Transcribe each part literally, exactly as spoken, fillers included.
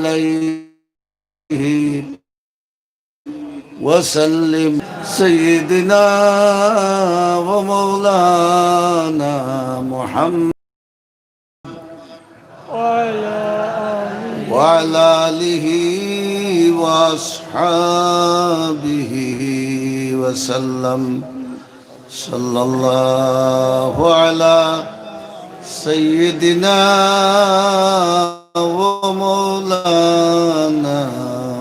عليه وسلم. سيدنا ومولانا محمد وعلى آله وعلى آله وأصحابه وسلم. صلى الله على سيدنا ومولانا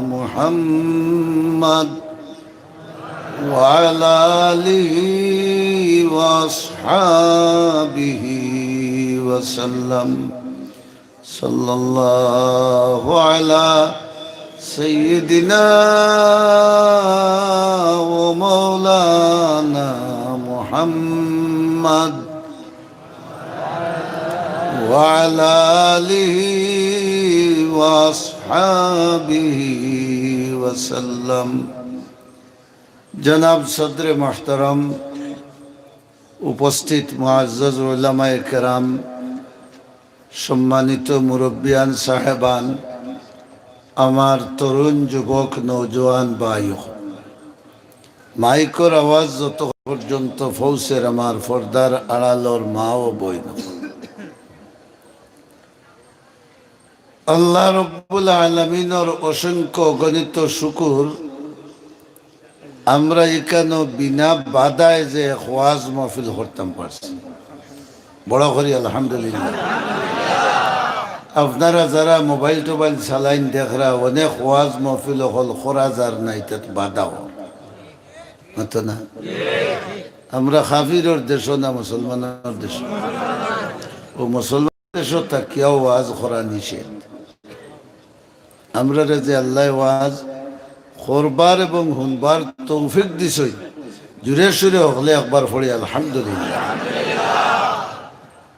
محمد وعلى آله وأصحابه وسلم. صلى الله على سيدنا ومولانا محمد وعلى آله وأصحابه وسلم. জনাব সদরে মুহতারাম, উপস্থিত মুআজ্জাজ উলামায়ে কেরাম, সম্মানিত মুরব্বিয়ান সাহেবান, আমার তরুণ যুবক নওজোয়ান ভাই, মাইকর আওয়াজ যত পর্যন্ত পৌঁছের আমার পর্দার আড়ালর মা ও বইন, আল্লাহ রব্বুল আলামিনর অসংখ্য অগণিত শুকুর, আমরা ইকানো বিনা বাধায় যে এক ওয়াজ মাহফিল করতাম পারছি। বড় করি আলহামদুলিল্লাহ। আপনারা যারা মোবাইল টোবাইল চালাইন দেখরা, অনেক ওয়াজ মাহফিল অকল করা যার না, ইতাত বাধা অর। মাতো না? আমরা কাফিরর দেশো না মুসলমানর দেশো? ও মুসলমান দেশো থাকিয়াও ওয়াজ করা নিষেধ। আমরারে যে আল্লায় ওয়াজ করবার এবং হুনবার তৌফিক দিছইন, জুরে সুরে হকলে একবার পড়ি আলহামদুলিল্লাহ।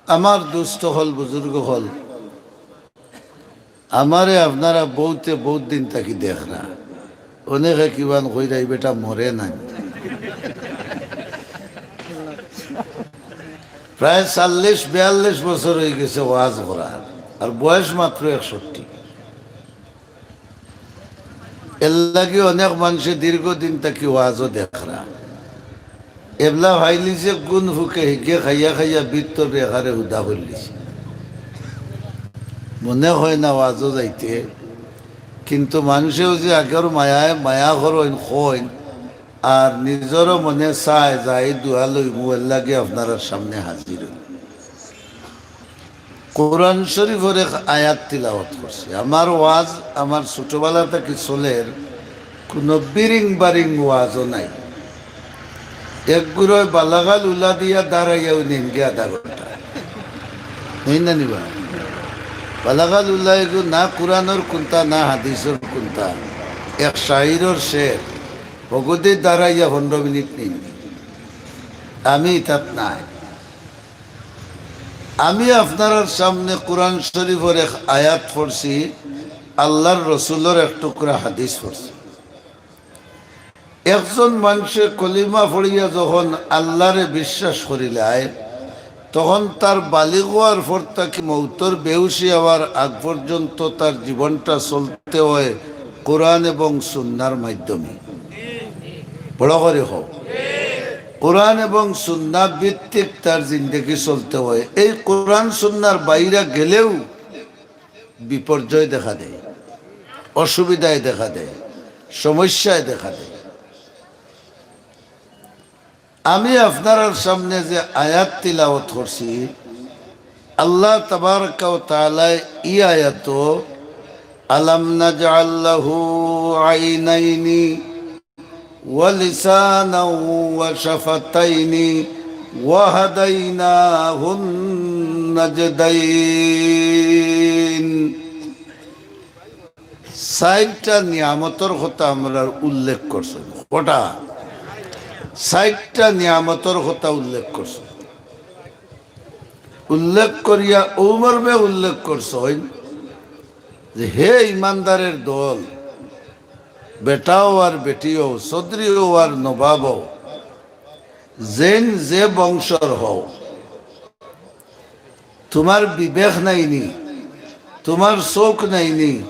আমার দুস্ত অকল, বুজুর্গ অকল, আমারে আপনারা বউতে বউত দিন থাকি দেখরা। অনেকে কিবান কইরা, "ই বেটা মরে নাই।" প্রায় চল্লিশ বিয়াল্লিশ বছর অইগেছে ওয়াজ করার, আর বয়স মাত্র একষট্টি। এরলাগি অনেক মানষে দীর্ঘদিন থাকি ওয়াজও দেখরা। এবলা ফাইলিছে গুন ফুকে হিগে খাইয়া খাইয়া বিত্তর রেখারে হুদা করিলিছে। মনে হয় না ওয়াজও যাইতে, কিন্তু মানষেও যে আগর মায়ায় মায়া করইন, কইন, আর নিজরও মনে চায় যাই দোয়া লইমু, এরলাগি আপনারার সামনে হাজির অই। কোরআন শরীফর এক আয়াত তিলাওয়াত করছি। আমার ওয়াজ আমার ছোটবেলা থাকি চলের, কুনু বিরিং বারিং ওয়াজও নাই। এক গুরয় বালাগাল উলা দিয়া দাঁড়াইয়াউ নেইনগি আধা ঘন্টা। নেইন না নিবা? বালাগাল উলা এগু না কোরআনর কুন্তা, না হাদিসর কুন্তা। এক শাইরর শের। হগুদি দাঁড়াইয়া পনরো মিনিট নেইনগি। আমি ইতাত নাই। আমি আপনারার সামনে কোরআন শরীফর এক আয়াত পড়ছি, আল্লার রসুলর এক টুকরা হাদিস পড়ছি। একজন মানষে কলিমা পড়িয়া যখন আল্লারে বিশ্বাস করিলায়, তখন তার বালিগ অওয়ার পর থাকি মউতর বেহুশি অওয়ার আগ পর্যন্ত তার জীবনটা চলতে অয় কোরআন এবং সুন্নার মাধ্যমে। বড় করি কও। কোরআন এবং সুন্না ভিত্তিক তার জিন্দেগি চলতে অয়। এই কোরআন সুন্নার বাইরা গেলেউ বিপর্যয় দেখা দেয়, অসুবিধায় দেখা দেয়, সমস্যায় দেখা দেয়। আমি আপনারার সামনে যে আয়াত তিলাওয়াত করছি, আল্লাহ তাবারাকা ওয়া তাআলায় ই আয়াতো, "আলাম নাজআল লাহু আইনাইনি ওয়া লিসানাও ওয়া শাফাতাইনি ওয়া হাদাইনাহুন নাজদাইন।" চাইরটা নিয়ামতর কথা আমরার উল্লেখ করছইন। কটা? চাইরটা নিয়ামতর কথা উল্লেখ করছইন। উল্লেখ করিয়া অউ মর্মে উল্লেখ করছইন যে, হে ইমানদারের দল, বেটা অও আর বেটি অও, চৌধুরী অও আর নবাব অও, যেইন যে বংশর হও, তুমার বিবেক নাইনি, তুমার চউখ নাইনি,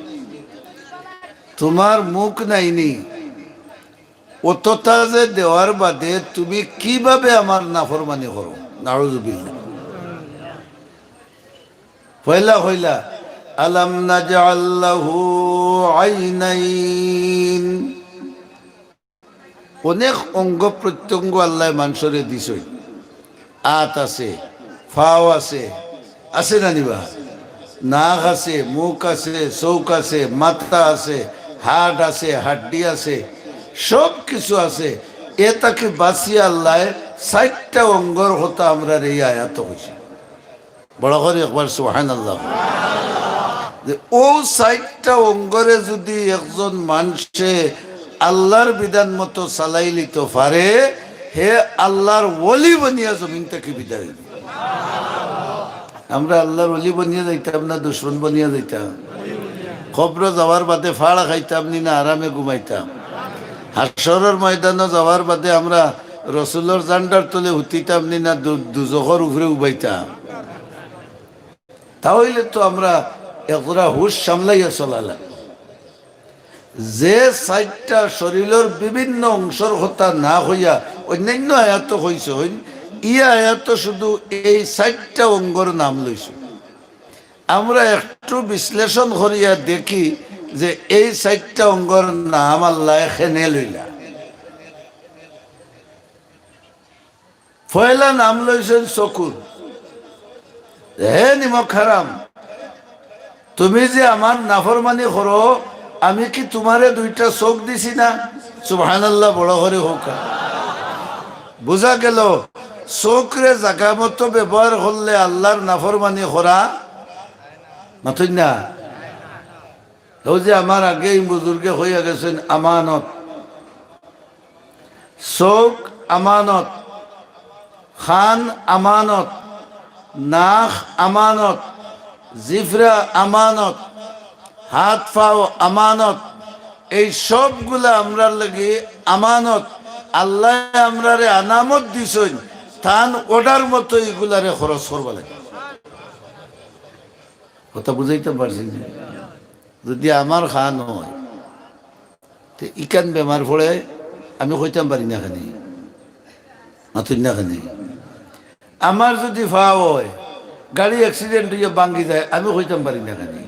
তুমার মুখ নাইনি, অততা যে দেওয়ার বাদে তুমি কিভাবে আমার নাফরমানি করো? নাউজুবিল্লাহ। পয়লা কইলা, "আলাম নাজআল লাহু আইনাইন।" অনেক অঙ্গ প্রত্যঙ্গ আল্লায় মানষরে দিছইন। আত আছে, ফাও আছে, আছে না নি বা? নাক আছে, মুখ আছে, চউখ আছে, মাথা আছে, হাড় আছে, হাড্ডি আছে, সব কিছু আছে। এ থাকি বাঁচিয়া আল্লায় চাইরটা অঙ্গর কথা আমরারে এই আয়াতো কইছইন। বড় করি একবার সুবহানাল্লাহ। যে অউ চাইরটা অঙ্গরে যুদি একজন মানষে আল্লার বিধান মতো চালাইলিতো পারে, হে আল্লার ওলি বনিয়া জমিন থাকি বিদায় অইবো। আমরা আল্লার ওলি বনিয়া যাইতাম না দুশমন বনিয়া যাইতাম? কবরো যাওয়ার বাদে ফাড় খাইতাম নি না আরামে ঘুমাইতাম? হাশরর ময়দানো যাওয়ার বাদে আমরা রসুলর জান্ডার তলে হুতিতাম নি না দু-, দুজখর উপরে উবাইতাম? তা অইলে তো আমরা একজরা হুশ সামলাইয়া চলা লাগবো। যে চাইরটা শরীলর বিভিন্ন অংশর কথা না কইয়া অইন্যাইন্য আয়াতো কইছইন, ই আয়াতো শুধু এই চাইরটা অঙ্গর নাম লইছইন। আমরা একটু বিশ্লেষণ করিয়া দেখি যে এই চাইরটা অঙ্গর নাম আল্লায় কেনে লইলা। পয়লা নাম লইছইন চকুর। হে নিমক হারাম, তুমি যে আমার নাফরমানি করো, আমি কি তুমারে দুইটা চউখ দিছি না? সুবহানাল্লাহ, বড় করি কউক্কা। বুঝা গেল, চউখরে জাগা মতো ব্যবহার করলে আল্লার নাফরমানি করা মাতইন না। অউ যে আমার আগে এই বুজুর্গে কইয়া গেছইন, আমানত। চউখ আমানত, কান আমানত, নাক আমানত, জিফরা আমানত, হাত পাও আমানত, এই সবগুলা আমরার লাগি আমানত। আল্লায় আমরারে আমানত দিছইন, তান order মতো ইগুলারে খরচ করবা লাগে। কথা বুঝাইতাম পারছি নি? যুদি আমার কান অয়, তে ইখান বেমার পড়ে, আমি কইতাম পারি না কেনে, মাতইন না কেনে। আমার যুদি পাও অয়, গাড়ি accident অইয়া ভাঙ্গি যায়, আমি কইতাম পারি না কেনে।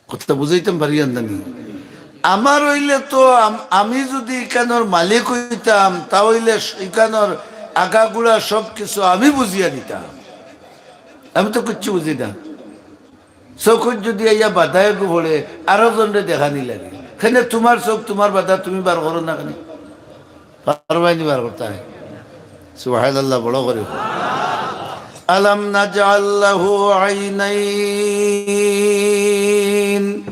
কথা বুঝাইতাম পারি আর না নি? আমার অইলে তো আম-, আমি যুদি ইখানর মালিক অইতাম, তা অইলে স-, ইখানর আগাগুড়া সব কিছু আমি বুঝিয়া নিতাম। আমি তো কিচ্ছু বুঝি না। চউখর যুদি আইয়া বাধা এগু পড়ে, আরক জনরে দেখানি লাগে। কেনে তুমার চউখ তুমার বাধা তুমি বার করো না কেনে? পারবায় নি বার করতায়? সুবহানাল্লাহ, বড় করি। আলাম নাজআল লাহু আইনাইন।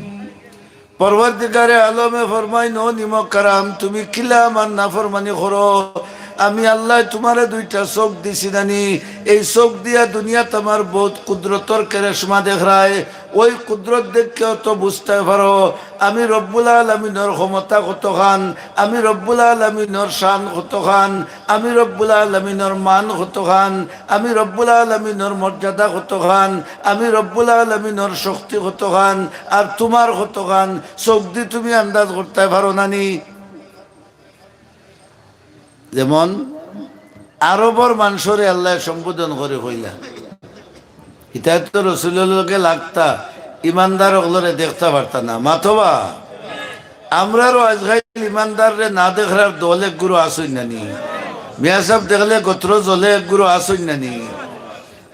পরওয়ারদিগারে আলমে ফরমাইন, ও নিমক হারাম, তুমি কিলা আমার নাফরমানি করো? আমি আল্লায় তুমারে দুইটা চউখ দিছি না নি? এই চউখ দিয়া দুনিয়াত আমার বউত কুদরতর কেরেশমা দেখরায়। ওই কুদরত দেখিয়াও তো বুঝতায় পারো আমি রব্বুল আলামিনর ক্ষমতা কতখান, আমি রব্বুল আলামিনর শান কতখান, আমি রব্বুল আলামিনর মান কতখান, আমি রব্বুল আলামিনর মর্যাদা কতখান, আমি রব্বুল আলামিনর শক্তি কতখান, আর তুমার কতখান। চউখদি তুমি আন্দাজ করতায় পারো না নি? যেমন আরবর মানষরে আল্লায় সম্বোধন করি কইলা, ইতায় তো রসুলর লগে লাগতা, ইমানদার অকলরে দেখতা পারতা না। মাতবা, আমরারও আজকাইল ইমানদাররে না দেখরার দল এগগুরু আছইন না নি? মিয়াসাব দেখলে গোত্র জ্বলে এগগুরু আছইন না নি?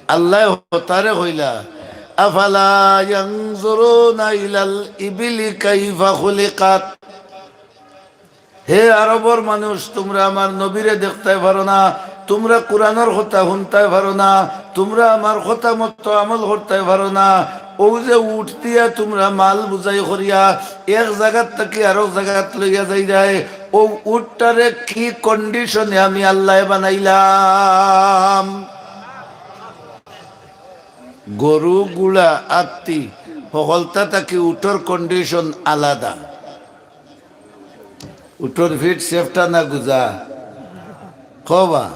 আল্লায় হতারে কইলা, আফালা ইয়ানজুরুনা ইলাল ইবিলি কাইফা খুলিকাত। হে আরবর মানুষ, তুমরা আমার নবীরে দেখতায় পারো না, তুমরা কুরআনর কথা হুনতায় পারো না, তুমরা আমার কথা মতো আমল করতায় পারো না। অউ যে উট দিয়া তুমরা মাল বুঝাই করিয়া এক জাগাত থাকি আরক জাগাত লইয়া যাইরায়, অউ উটটারে কি condition-এ আমি আল্লায় বানাইলাম? গরু, ঘুড়া, আত্তি, হকলতা থাকি উটর condition আলাদা। উটর ফিট সেফটা না গুজা? কবা,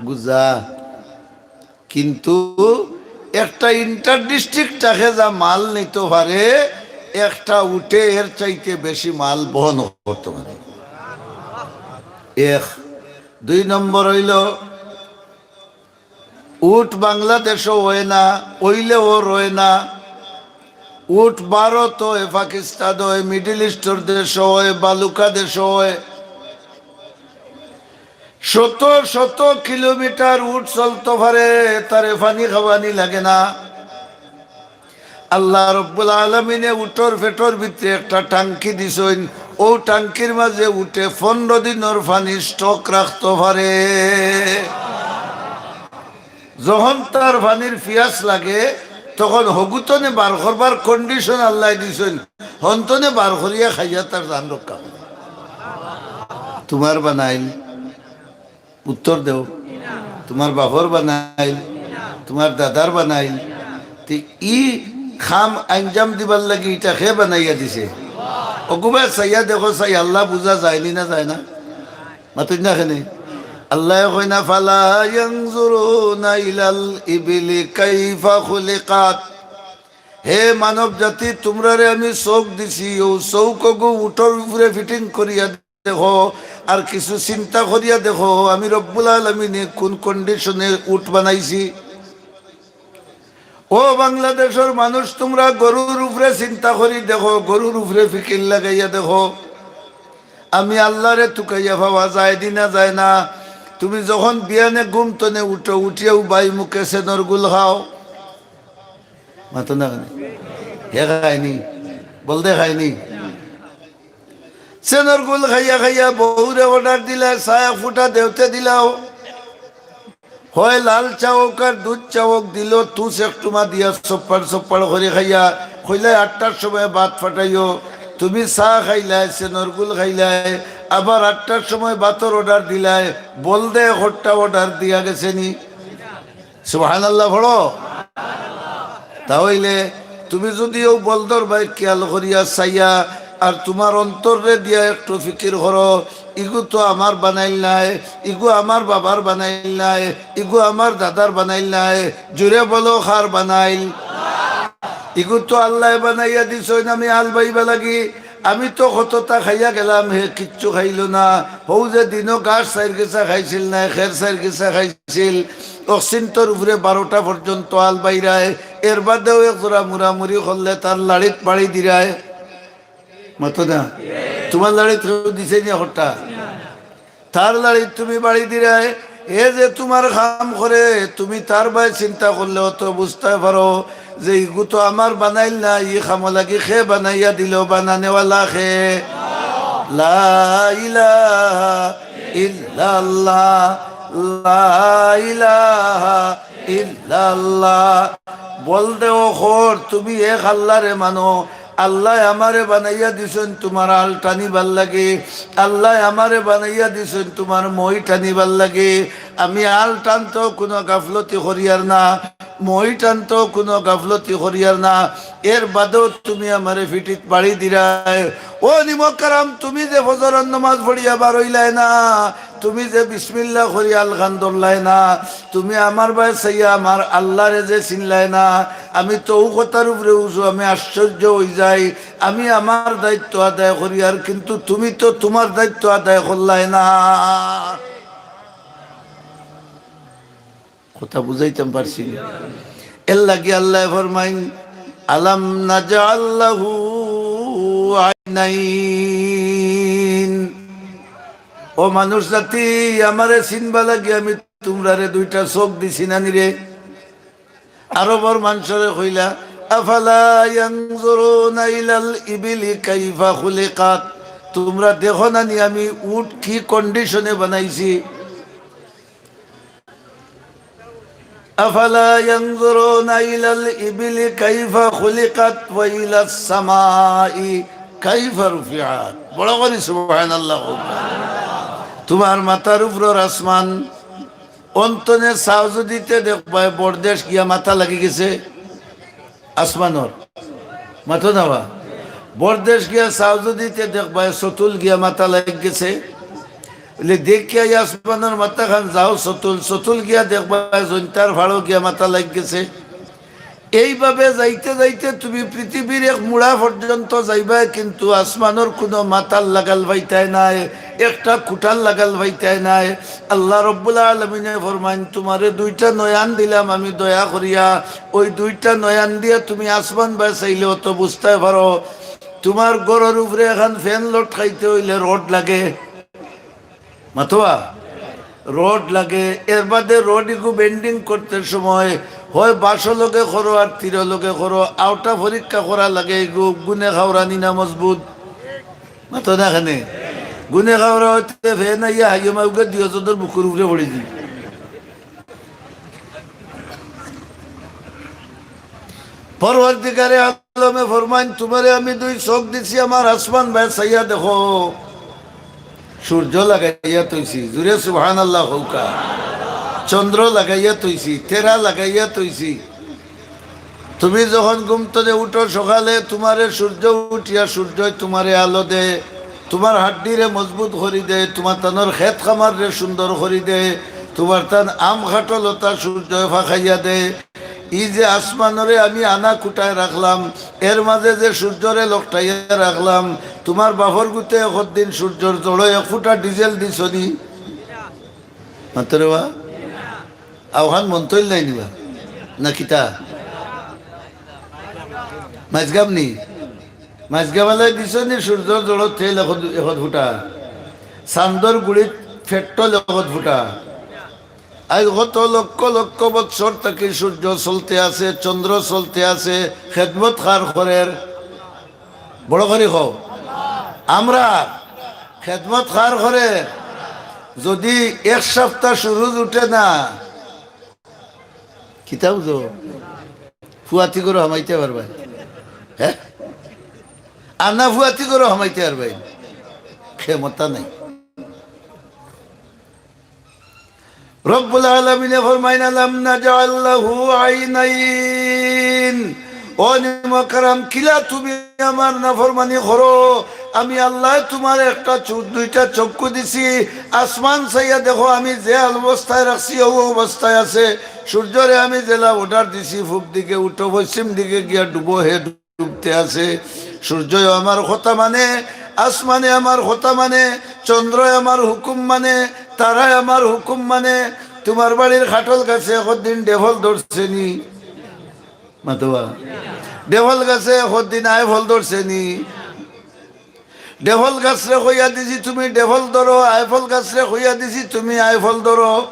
গুজা। কিন্তু একটা inter district থাকে যা মাল নিতো পারে, একটা উটে এর চাইতে বেশি মাল বহন করতো পারে। এক। দুই নম্বর অইলো, উট বাংলাদেশো অয় না, অইলেও রয় না। উট ভারত অয়, পাকিস্তান অয়, মিডল ইস্টর দেশো অয়, বালুকা দেশো অয়। শত শত কিলোমিটার উট চলতো পারে, তারে পানি খাওয়ানি লাগে না। আল্লাহ রব্বুল আলামিনে উটর পেটর ভিতরে একটা টাঙ্কি দিছইন, অউ টাঙ্কির মাঝে উটে পনরো দিনর পানি স্টক রাখতো পারে। যখন তার পানির পিয়াস লাগে, তখন হগুতনে বার করবার কন্ডিশন আল্লায় দিছইন, হন্তনে বার করিয়া খাইয়া তার জান রক্ষা করে। তুমার বানাইল, উত্তর দেও। তুমার বাপর বানাইল, তুমার দাদার বানাইল। তে ই কাম আঞ্জাম দিবার লাগি ইটা কে বানাইয়া দিছে? অগুবায় চাইয়া দেখো চাই, আল্লাহ বুঝা যায়নি না যায় না? মাতইন না কেনে? আল্লায় কইন না, "ফালা ইয়ানজুরুনা ইলাল ইবিলি কাইফা খুলিকাত।" হে মানব জাতি, তুমরারে আমি চউখ দিছি, অউ চউখ অগু উটর উপরে ফিটিং করিয়া দেখো, আর কিছু চিন্তা করিয়া দেখো, আমি রব্বুল আলামিনে কুন কন্ডিশনে উট বানাইছি। ও বাংলাদেশর মানুষ, তুমরা গরুর উপরে চিন্তা করি দেখো, গরুর উপরে ফিকির লাগাইয়া দেখো, আমি আল্লারে তুকাইয়া পাওয়া যায় দি না যায় না? তুমি যখন বিয়ানে ঘুম তনে উঠো, উঠিয়া উবাই মুখে সেনর গুল খাও, মাতো না কেনে? হে খায়নি, বলদে খায়নি। সেনর গুল খাইয়া খাইয়া বউরে অর্ডার দিলায়, চা এক ফুটা দেওতে দিলাও। হয় লাল চা অউক আর দুধ চা অউক, দিলো তুষ এক টুমা দিয়া চপ্পাড় চপ্পাড় করি খাইয়া। কইলায় আটটার সময় ভাত ফাটাইও। তুমি চা খাইলায়, সেনর গুল খাইলায়, আবার আটটার সময় ভাতর অর্ডার দিলায়, বলদে একটা অর্ডার দিয়া গেছে নি? সুবহানাল্লাহ পড়ো। তা অইলে তুমি যুদি অউ বলদর বায় খিয়াল করিয়া চাইয়া আর তুমার অন্তররে দিয়া একটু ফিকির করো, ইগু তো আমার বানাইল নায়, ইগু আমার বাবার বানাইল নায়, ইগু আমার দাদার বানাইল নায়, জুরে বলো কার বানাইল? ইগু তো আল্লায় বানাইয়া দিছইন আমি হাল বাইবার লাগি। আমি তো কততা খাইয়া গেলাম, হে কিচ্ছু খাইলো না। হউ যে দিনো ঘাস চাইর গেছা খাইছিল না, খের চাইর গেছা খাইছিল, অক্সিজেনর উপরে বারোটা পর্যন্ত হাল বাইরায়, এর বাদেও এক জোড়া মুড়ামুড়ি করলে তার লাড়িত বাড়ি দিরায়। মাতো না? তুমার লাড়িত কেউ দিছে নি একটা? তার লাড়িত তুমি বাড়ি দিরায়। এ যে তুমার কাম করে, তুমি তার বায় চিন্তা করলে অত বুঝতায় পারো যে ইগু তো আমার বানাইল না, ই কামো লাগি কে বানাইয়া দিলো, বানানেওয়ালা কে? লা ইলাহা ইল্লাল্লাহ, লা ইলাহা ইল্লাল্লাহ। বলদে অকর, তুমি এক আল্লারে মানো। আল্লায় আমারে বানাইয়া দিছইন তুমার হাল টানিবার লাগি। আল্লায় আমারে বানাইয়া দিছইন তুমার মই টানিবার লাগি। আমি হাল টানতেও কুনু গাফলতি করিয়ার না, মই টানতেও কুনু গাফলতি করিয়ার না। এর বাদেও তুমি আমারে ফিটিত বাড়ি দিরায়। ও নিমকহারাম, তুমি যে ফজরর নমাজ পড়িয়া বারইলায় না, তুমি যে বিসমিল্লাহ করি হালখান ধরলায় না, তুমি আমার বায় চাইয়া আমার আল্লারে যে চিনলায় না, আমি তো অউ কথার উপরে উজু, আমি আশ্চর্য অইযাই। আমি আমার দায়িত্ব আদায় করিয়ার, কিন্তু তুমি তো তুমার দায়িত্ব আদায় করলায় না। কথা বুঝাইতাম পারছি নি? এর লাগি আল্লায় ফরমাইন, "আলাম নাজআল লাহু আইনাইন।" ও মানুষ জাতি, আমারে চিনবার লাগি আমি তুমরারে দুইটা চউখ দিছি না নি রে? আরবর মানষরে কইলা, "আফালা ইয়ানজুরুনা ইলাল ইবিলি কাইফা খুলিকাত?" তুমরা দেখো না নি আমি উট কি কন্ডিশনে বানাইছি? আফালা ইয়ানজুরুনা ইলাল ইবিলি কাইফা খুলিকাত ওয়া ইলাস সামাই কাইফা রুফিআত। বড় করি সুবহানাল্লাহ কও। তুমার মাথার উপরর আসমান, অন্তনে চাও যুদি তে দেখবায় বরদেশ গিয়া মাথা লাগি গেছে আসমানর। মাতো না বা? বরদেশ গিয়া চাও যুদি তে দেখবায় চতুল গিয়া মাথা লাগি গেছে। অইলে দেখিয়া ই আসমানর মাথাখান যাও চতুল, চতুল গিয়া দেখবায় জৈন্তার ফাড়ো গিয়া মাথা লাগি গেছে। এইভাবে যাইতে যাইতে তুমি পৃথিবীর এক মুড়া পর্যন্ত যাইবায়, কিন্তু আসমানর কুনু মাথার লাগাল পাইতায় নায়, একটা খুঁটার লাগাল পাইতায় নায়। আল্লাহ রব্বুল আলামিনে ফরমাইন, "তুমারে দুইটা নয়ন দিলাম আমি দয়া করিয়া, ওই দুইটা নয়ন দিয়া তুমি আসমান বায় চাইলে অত বুঝতায় পারো।" তুমার ঘরর উপরে এখান ফ্যান লটকাইতে অইলে রড লাগে, মাতোয়া, রড লাগে। এর বাদে রড ইগু বেন্ডিং করতে সময় হয় বাঁশর লগে করো আর তীরর লগে করো, অউটা পরীক্ষা করা লাগে, ইগু গুনে খাওরানি না মজবুত। মাতো না কেনে? গুনে খাওরা অইতে ফেন আইয়া হাইয়ো মাউগে দিও যদর বুকুর উপরে পড়ি দি। পরওয়ারদিগারে আলমে ফরমাইন, "তুমারে আমি দুই চোখ দিছি, আমার আসমান বায় চাইয়া দেখো।" সূর্য লাগাইয়া থইছি, জুরে সুবহানাল্লাহ কউক্কা। চন্দ্র লাগাইয়া থইছি, তেরা লাগাইয়া থইছি। তুমি যখন ঘুম তনে উঠো সকালে, তুমারে সূর্য উঠিয়া সূর্যই তুমারে আলো দে, তুমার হাড্ডিরে মজবুত করি দে, তুমার তানর খেত খামাররে সুন্দর করি দে, তুমার তান আম কাঠল অতা সূর্যই ফাকাইয়া দে। ই যে আসমানরে আমি আনা খুঁটায় রাখলাম, এর মাঝে যে সূর্যরে লকটাইয়া রাখলাম, তুমার বাফর গুতে একদিন সূর্যর জড়ো এক ফুটা ডিজেল দিছনি? মাতরে বা? আওহান মন তৈল নাই নিবা? না কিতা? মাইজগাম নি? মাইজগামালাই দিছনি সূর্যর জড়ো তেল একত, একত ফুটা? চান্দর গুড়িত পেট্রোল একত ফুটা? আইজ কত লক্ষ লক্ষ বৎসর থাকি সূর্য চলতে আছে, চন্দ্র চলতে আছে, খেদমত কার করের? বড় করি কও। আমরা। খেদমত কার করের? যদি এক সপ্তাহ সূর্য উঠে না, কিতা বুঝো? ফুয়াতি করে হামাইতে পারবায়? হ্যাঁ? আর না ফুয়াতি করে হামাইতে পারবায়? ক্ষমতা নাই। রব্বুল আলামিনে ফরমাইন, "আলাম নাজআল লাহু আইনাইন।" ও নিমকরাম, কিলা তুমি আমার নাফরমানি করো? আমি আল্লায় তুমারে একটা চু-, দুইটা চক্ষু দিছি, আসমান চাইয়া দেখো, আমি যে অবস্থায় রাখছি, ও অবস্থায় আছে। সূর্যরে আমি যেলা অর্ডার দিছি, পূব দিকে উঠো, পশ্চিম দিকে গিয়া ডুবো, হে ডুবতে আছে। সূর্যয় আমার কথা মানে, আসমানে আমার কথা মানে, চন্দ্রয় আমার হুকুম মানে, তারায় আমার হুকুম মানে। তুমার বাড়ির কাঠল গাছে একদিন ডেফল ধরছে নি? মাতবা। ডেফল গাছে একদিন আইফল ধরছে নি? ডেফল গাছরে কইয়া দিছি, "তুমি ডেফল ধরো", আইফল গাছরে কইয়া দিছি, "তুমি আইফল ধরো।"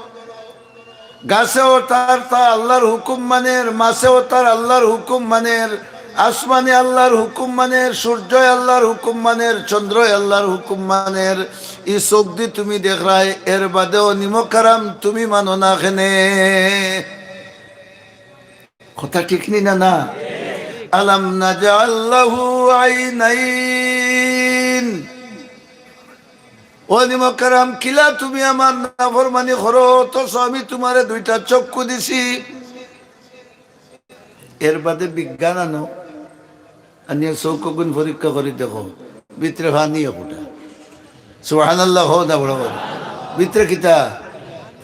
গাছেও তার, তার আল্লাহর হুকুম মানের, মাছেও তার আল্লাহর হুকুম মানের, আসমানে আল্লাহর হুকুম মানের, সূর্যয় আল্লাহর হুকুম মানের, চন্দ্রয় আল্লাহর হুকুম মানের। ই চোখ দি তুমি দেখরায়, এর বাদেও নিমকরাম তুমি মানো না কেনে? কথা ঠিক নি না, না? আলাম নাজআল লাহু আইনাইন। ও নিমকরাম, কিলা তুমি আমার নাফরমানি করো, অথচ আমি তুমারে দুইটা চক্ষু দিছি। এর বাদে বিজ্ঞান আনো, আনিয়া চউখ অগুন পরীক্ষা করি দেখো, ভিতরে পানি এক ফুটা। সুবহানাল্লাহ, কও না বড় বড়। ভিতরে কিতা?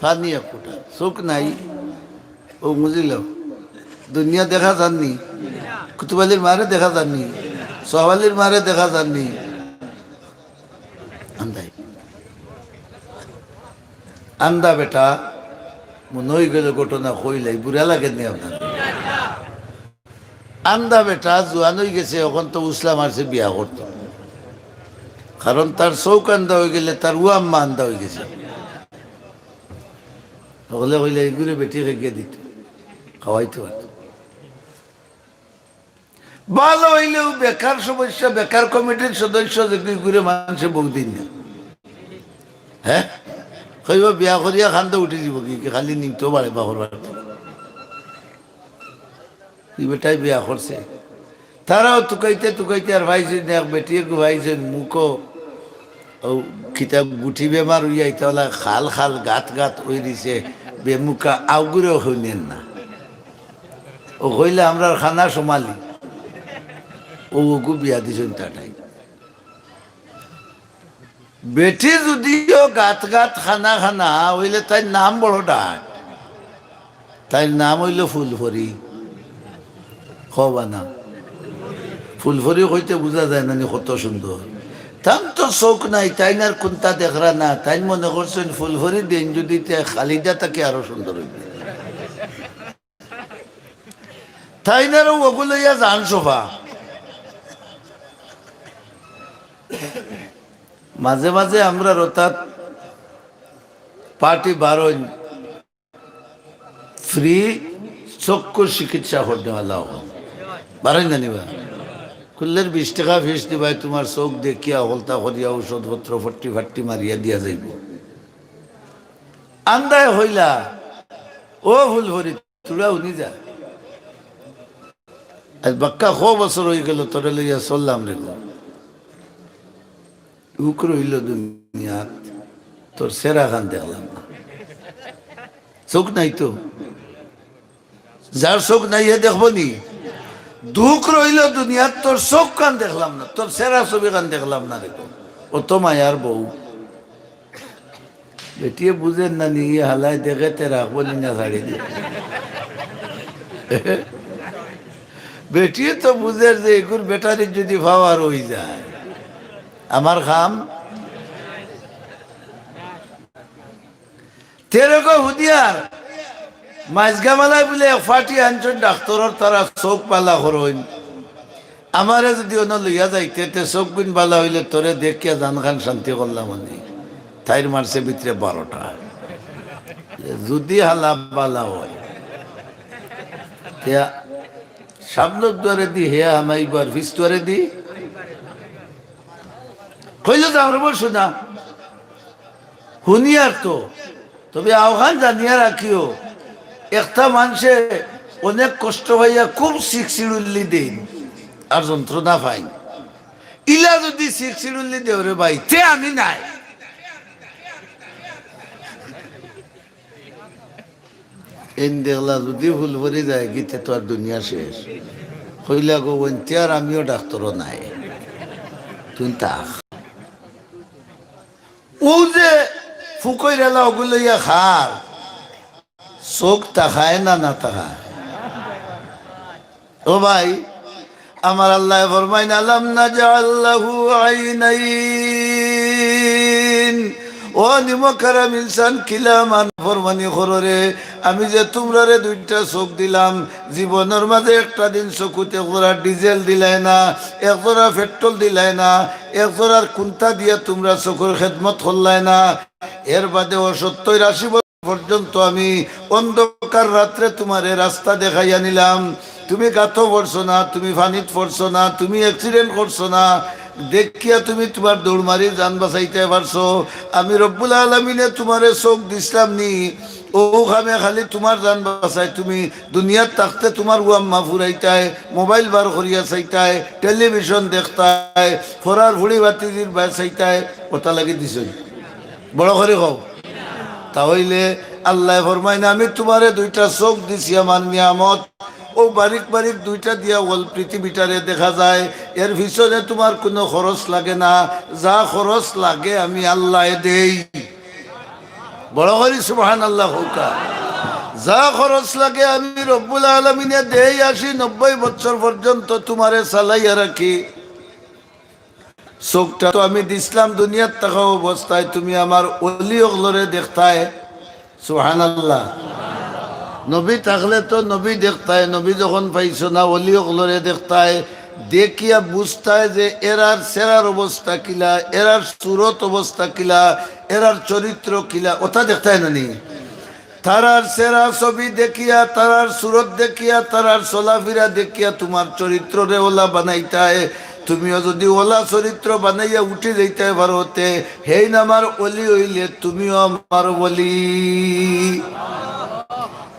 পানি এক ফুটা। চউখ নাই। ও বুঝিল? দুনিয়া দেখা যার নি? কুতুব আলীর মারে দেখা যার নি? সোহাব আলীর মারে দেখা যার নি? আন্দাই। আন্দা বেটা, মনে অই গেল ঘটনা কইলাই, বুরা লাগে নি আপনার? আন্দা বেটা জুয়ান অই গেছে, অখন তো উসলা মারছে বিয়া করতো। কারণ তার চউখ আন্দা অই গেলে তার উ আম্মা আন্দা অই গেছে। হকলে কইলে, "ইগুরে বেটি খেগে দিত, খাওয়াইতো পারতো।" ভালা অইলেও বেকার সমস্যা, বেকার কমিটির সদস্য যে কি করে মানষে বউ দিন না। হ্যাঁ? কইবা বিয়া করিয়া কান্দা উঠি যিবো কি, কি খালি নিমতো বাড়ে বাহর বাড়তে। ই বেটায় বিয়া করছে। তারাও তুকাইতে তুকাইতে আর পাইছইন না, এক বেটিয়ে গু পাইছইন মুখো, ও কিতা গুটি বেমার অইয়া ইতা অলা খাল খাল গাত গাত অই দিছে, বেমুখা আউগুরেও হুনেন না। ও কইলে আমরার খানা সোমালি, ও ওগু বিয়া দিছইন তাটাই। বেটি যুদিও গাত গাত খানা খানা অইলে তাইর নাম বড় ডাট। তাইর নাম অইলো ফুলফড়ি। কও বা না। ফুলফুরি কইতে বুঝা যায় না নি কত সুন্দর। তান তো চউখ নাই, তাইন আর কুন্তা দেখরা না, তাইন মনে করছইন ফুলফুরি দেইন যুদি তে খালিদা থাকি আরো সুন্দর অইবো। তাইন আরো অগু লইয়া যান সফা। মাঝে মাঝে আমরার অর্থাৎ পার্টি বারইন ফ্রি চক্ষু চিকিৎসা করনেওয়ালা অকল। বারইন না নি বা? খুললের বিশ টেকা ফিস দিবায়, তুমার চউখ দেখিয়া হকলতা করিয়া ঔষধপত্র ফট্টি ফাট্টি মারিয়া দিয়া যাইবো। আন্দায় কইলা, "ও ফুলফুরি, থুড়া হুনি যা। আইজ বাক্কা কয় বছর অইগেলো তোরে লইয়া চললাম রে গো। দুখ রইলো দুনিয়াত, তোর চেহারাখান দেখলাম না।" চউখ নাই তো। যার চউখ নাই হে দেখবো নি? দুখ রইলো দুনিয়াত, তোর চউখখান দেখলাম না, তোর চেহারা ছবিখান দেখলাম না রে গো। অত মায়ার বউ। বেটিয়ে বুঝের না নি, ই হালায় দেখে তে রাখবো নি না ছাড়ি দি। বেটিয়ে তো বুঝের যে এগুর ব্যাটারি যুদি পাওয়ার অই যায়, আমার কাম। তেরো গো হুদিয়ার, মাইজগামালায় বুলে এক পার্টি আনছইন ডাক্তরর, তারা চউখ বালা করইন। আমারে যুদি অনো লইয়া যাইতে, তে চউখগুইন বালা অইলে তোরে দেখিয়া জানখান শান্তি করলাম অনে। তাইর মারছে ভিতরে বারোটা। যুদি হালা বালা অয়, তে সামনর দুয়ারে দি হে হামাইবার, ফিছ দুয়ারে দি। কইলো যে, "আমরা বলছো না।" হুনিয়ার তো, তবে আওখান জানিয়া রাখিও, একটা মানষে অনেক কষ্ট পাইয়া খুব চিকচিড়ুল্লি দেইন আর যন্ত্রণা পাইন। ইলা যুদি চিকচিড়ুল্লি দেও রে ভাই, তে আমি নাই। এইন দেখলা যুদি ফুলফুরি যায়গি, তে তো আর দুনিয়া শেষ। কইলা গো, অইন্তে আর আমিও ডাক্তরও নাই। তুই থাক। অউ যে ফুকইর এলা অগু লইয়া খার, চউখ তাকায় না, না তাকায়? ও ভাই, আমার আল্লায় ফরমাইন, "আলাম নাজআল লাহু আইনাইন।" ও নিমকহারাম ইনসান, কিলা আমার নাফরমানি করো রে? আমি যে তুমরারে দুইটা চউখ দিলাম, জীবনর মাঝে একটা দিন চকুত এক জরা ডিজেল দিলায় না, এক জরা পেট্রোল দিলায় না, এক জরার কুন্তা দিয়া তুমরা চকুর খেদমত করলায় না। এর বাদে অসত্তইর আশি বছর পর্যন্ত আমি অন্ধকার রাত্রে তুমারে রাস্তা দেখাইয়া নিলাম। তুমি গাতো পড়ছো না, তুমি পানিত পড়ছো না, তুমি accident করছো না, দেখিয়া তুমি তুমার দৌড় মারি জান বাঁচাইতায় পারছো। আমি রব্বুল আলামিনে তুমারে চউখ দিছলাম নি, অউ কামে খালি তুমার জান বাঁচায়। তুমি দুনিয়াত থাকতে তুমার ওয়াম্মা ফুরাইতায়, মোবাইল বার করিয়া চাইতায়, টেলিভিশন দেখতায়, ফরার ফুড়ি বাতিজির বায় চাইতায়, অতা লাগি দিছইন। বড় করি কও। তা অইলে আল্লায় ফরমাইন, "আমি তুমারে দুইটা চউখ দিছি আমার নিয়ামত, অউ বারিক বারিক দুইটা দিয়া অল পৃথিবীটারে দেখা যায়, এর পিছনে তুমার কুনু খরচ লাগে না, যা খরচ লাগে আমি আল্লায় দেই।" বড় করি সুবহানাল্লাহ কউক্কা। যা খরচ লাগে আমি রব্বুল আলামিনে দেই, আশি নব্বই বছর পর্যন্ত তুমারে চালাইয়া রাখি। চউখটা তো আমি দিছলাম দুনিয়াত থাকা অবস্থায়, তুমি আমার অলি অকলরে দেখতায়। সুবহানাল্লাহ। নবী থাকলে তো নবী দেখতায়, নবী যখন পাইছো না, অলি অকলরে দেখতায়, দেখিয়া বুঝতায় যে এরার চেহারার অবস্থা কিলা, এরার সুরত অবস্থা কিলা, এরার চরিত্র কিলা, অতা দেখতায় না নি? তারার চেহারা ছবি দেখিয়া, তারার সুরত দেখিয়া, তারার চলাফিরা দেখিয়া তুমার চরিত্ররে অলা বানাইতায়। তুমিও যুদি অলা চরিত্র বানাইয়া উঠি যাইতায় পারো, তে হেইন আমার অলি অইলে তুমিও আমার অলি।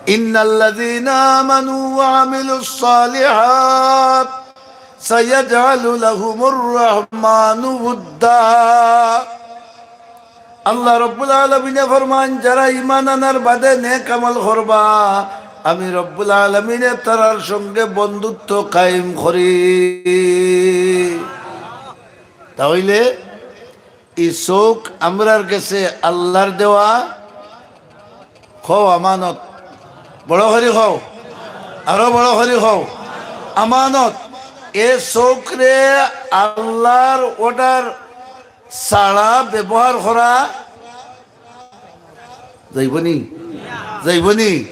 ইন্নাল্লাযীনা আমানু ওয়া আমিলুস সালিহাত সাইয়াজআলু লাহুমুর রাহমানু উদ্দা। আল্লাহ রব্বুল আলামিনে ফরমান, যারা ঈমান আনার বাদে নেক আমল করবা, আমি রব্বুল আলামিনে তারার সঙ্গে বন্ধুত্ব কায়েম করি। তা অইলে ই চউখ আমরার গেছে আল্লার দেওয়া, কও আমানত। বড় করি কও, আরো বড় করি কও। আমানত। এ চউখরে আল্লার order ছাড়া ব্যবহার করা যাইবো নি? যাইবো নি?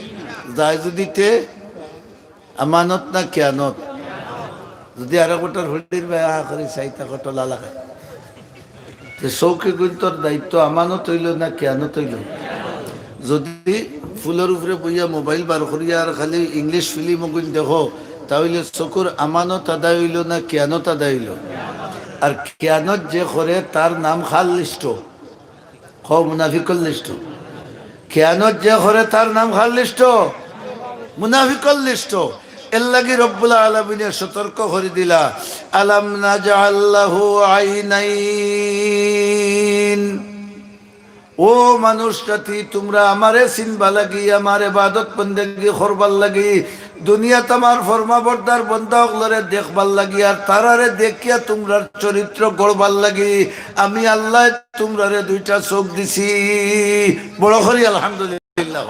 যায় যুদি তে আমানত না খিয়ানত? যুদি আরো কটর হুড়ির ভাই আ করি চাইতা কটলা লাগায়। তে চউখগুইন্তর দায়িত্ব আমানত অইলো না খিয়ানত অইলো? যুদি ফুলর উপরে বইয়া mobile বার করিয়া আর খালি English film অগুইন দেখো, তা অইলে চউখর আমানত আদায় অইলো না খিয়ানত আদায় অইলো? আর খিয়ানত যে করে তার নাম কার list-ও? কও, মুনাফিকর list-ও। খিয়ানত যে করে তার নাম কার list-ও? মুনাফিকর list-ও। এরলাগি রব্বুল আলামিনে সতর্ক করি দিলা, "আলাম নাজআল লাহু আইনাইন।" ও মানুষ জাতি, তুমরা আমারে চিনবার লাগি, আমার ইবাদত বন্দেগি করবার লাগি, দুনিয়াত আমার ফরমাবরদার বন্দা অকলরে দেখবার লাগি, আর তারারে দেখিয়া তুমরার চরিত্র গড়বার লাগি আমি আল্লায় তুমরারে দুইটা চউখ দিছি। বড় করি আলহামদুলিল্লাহ।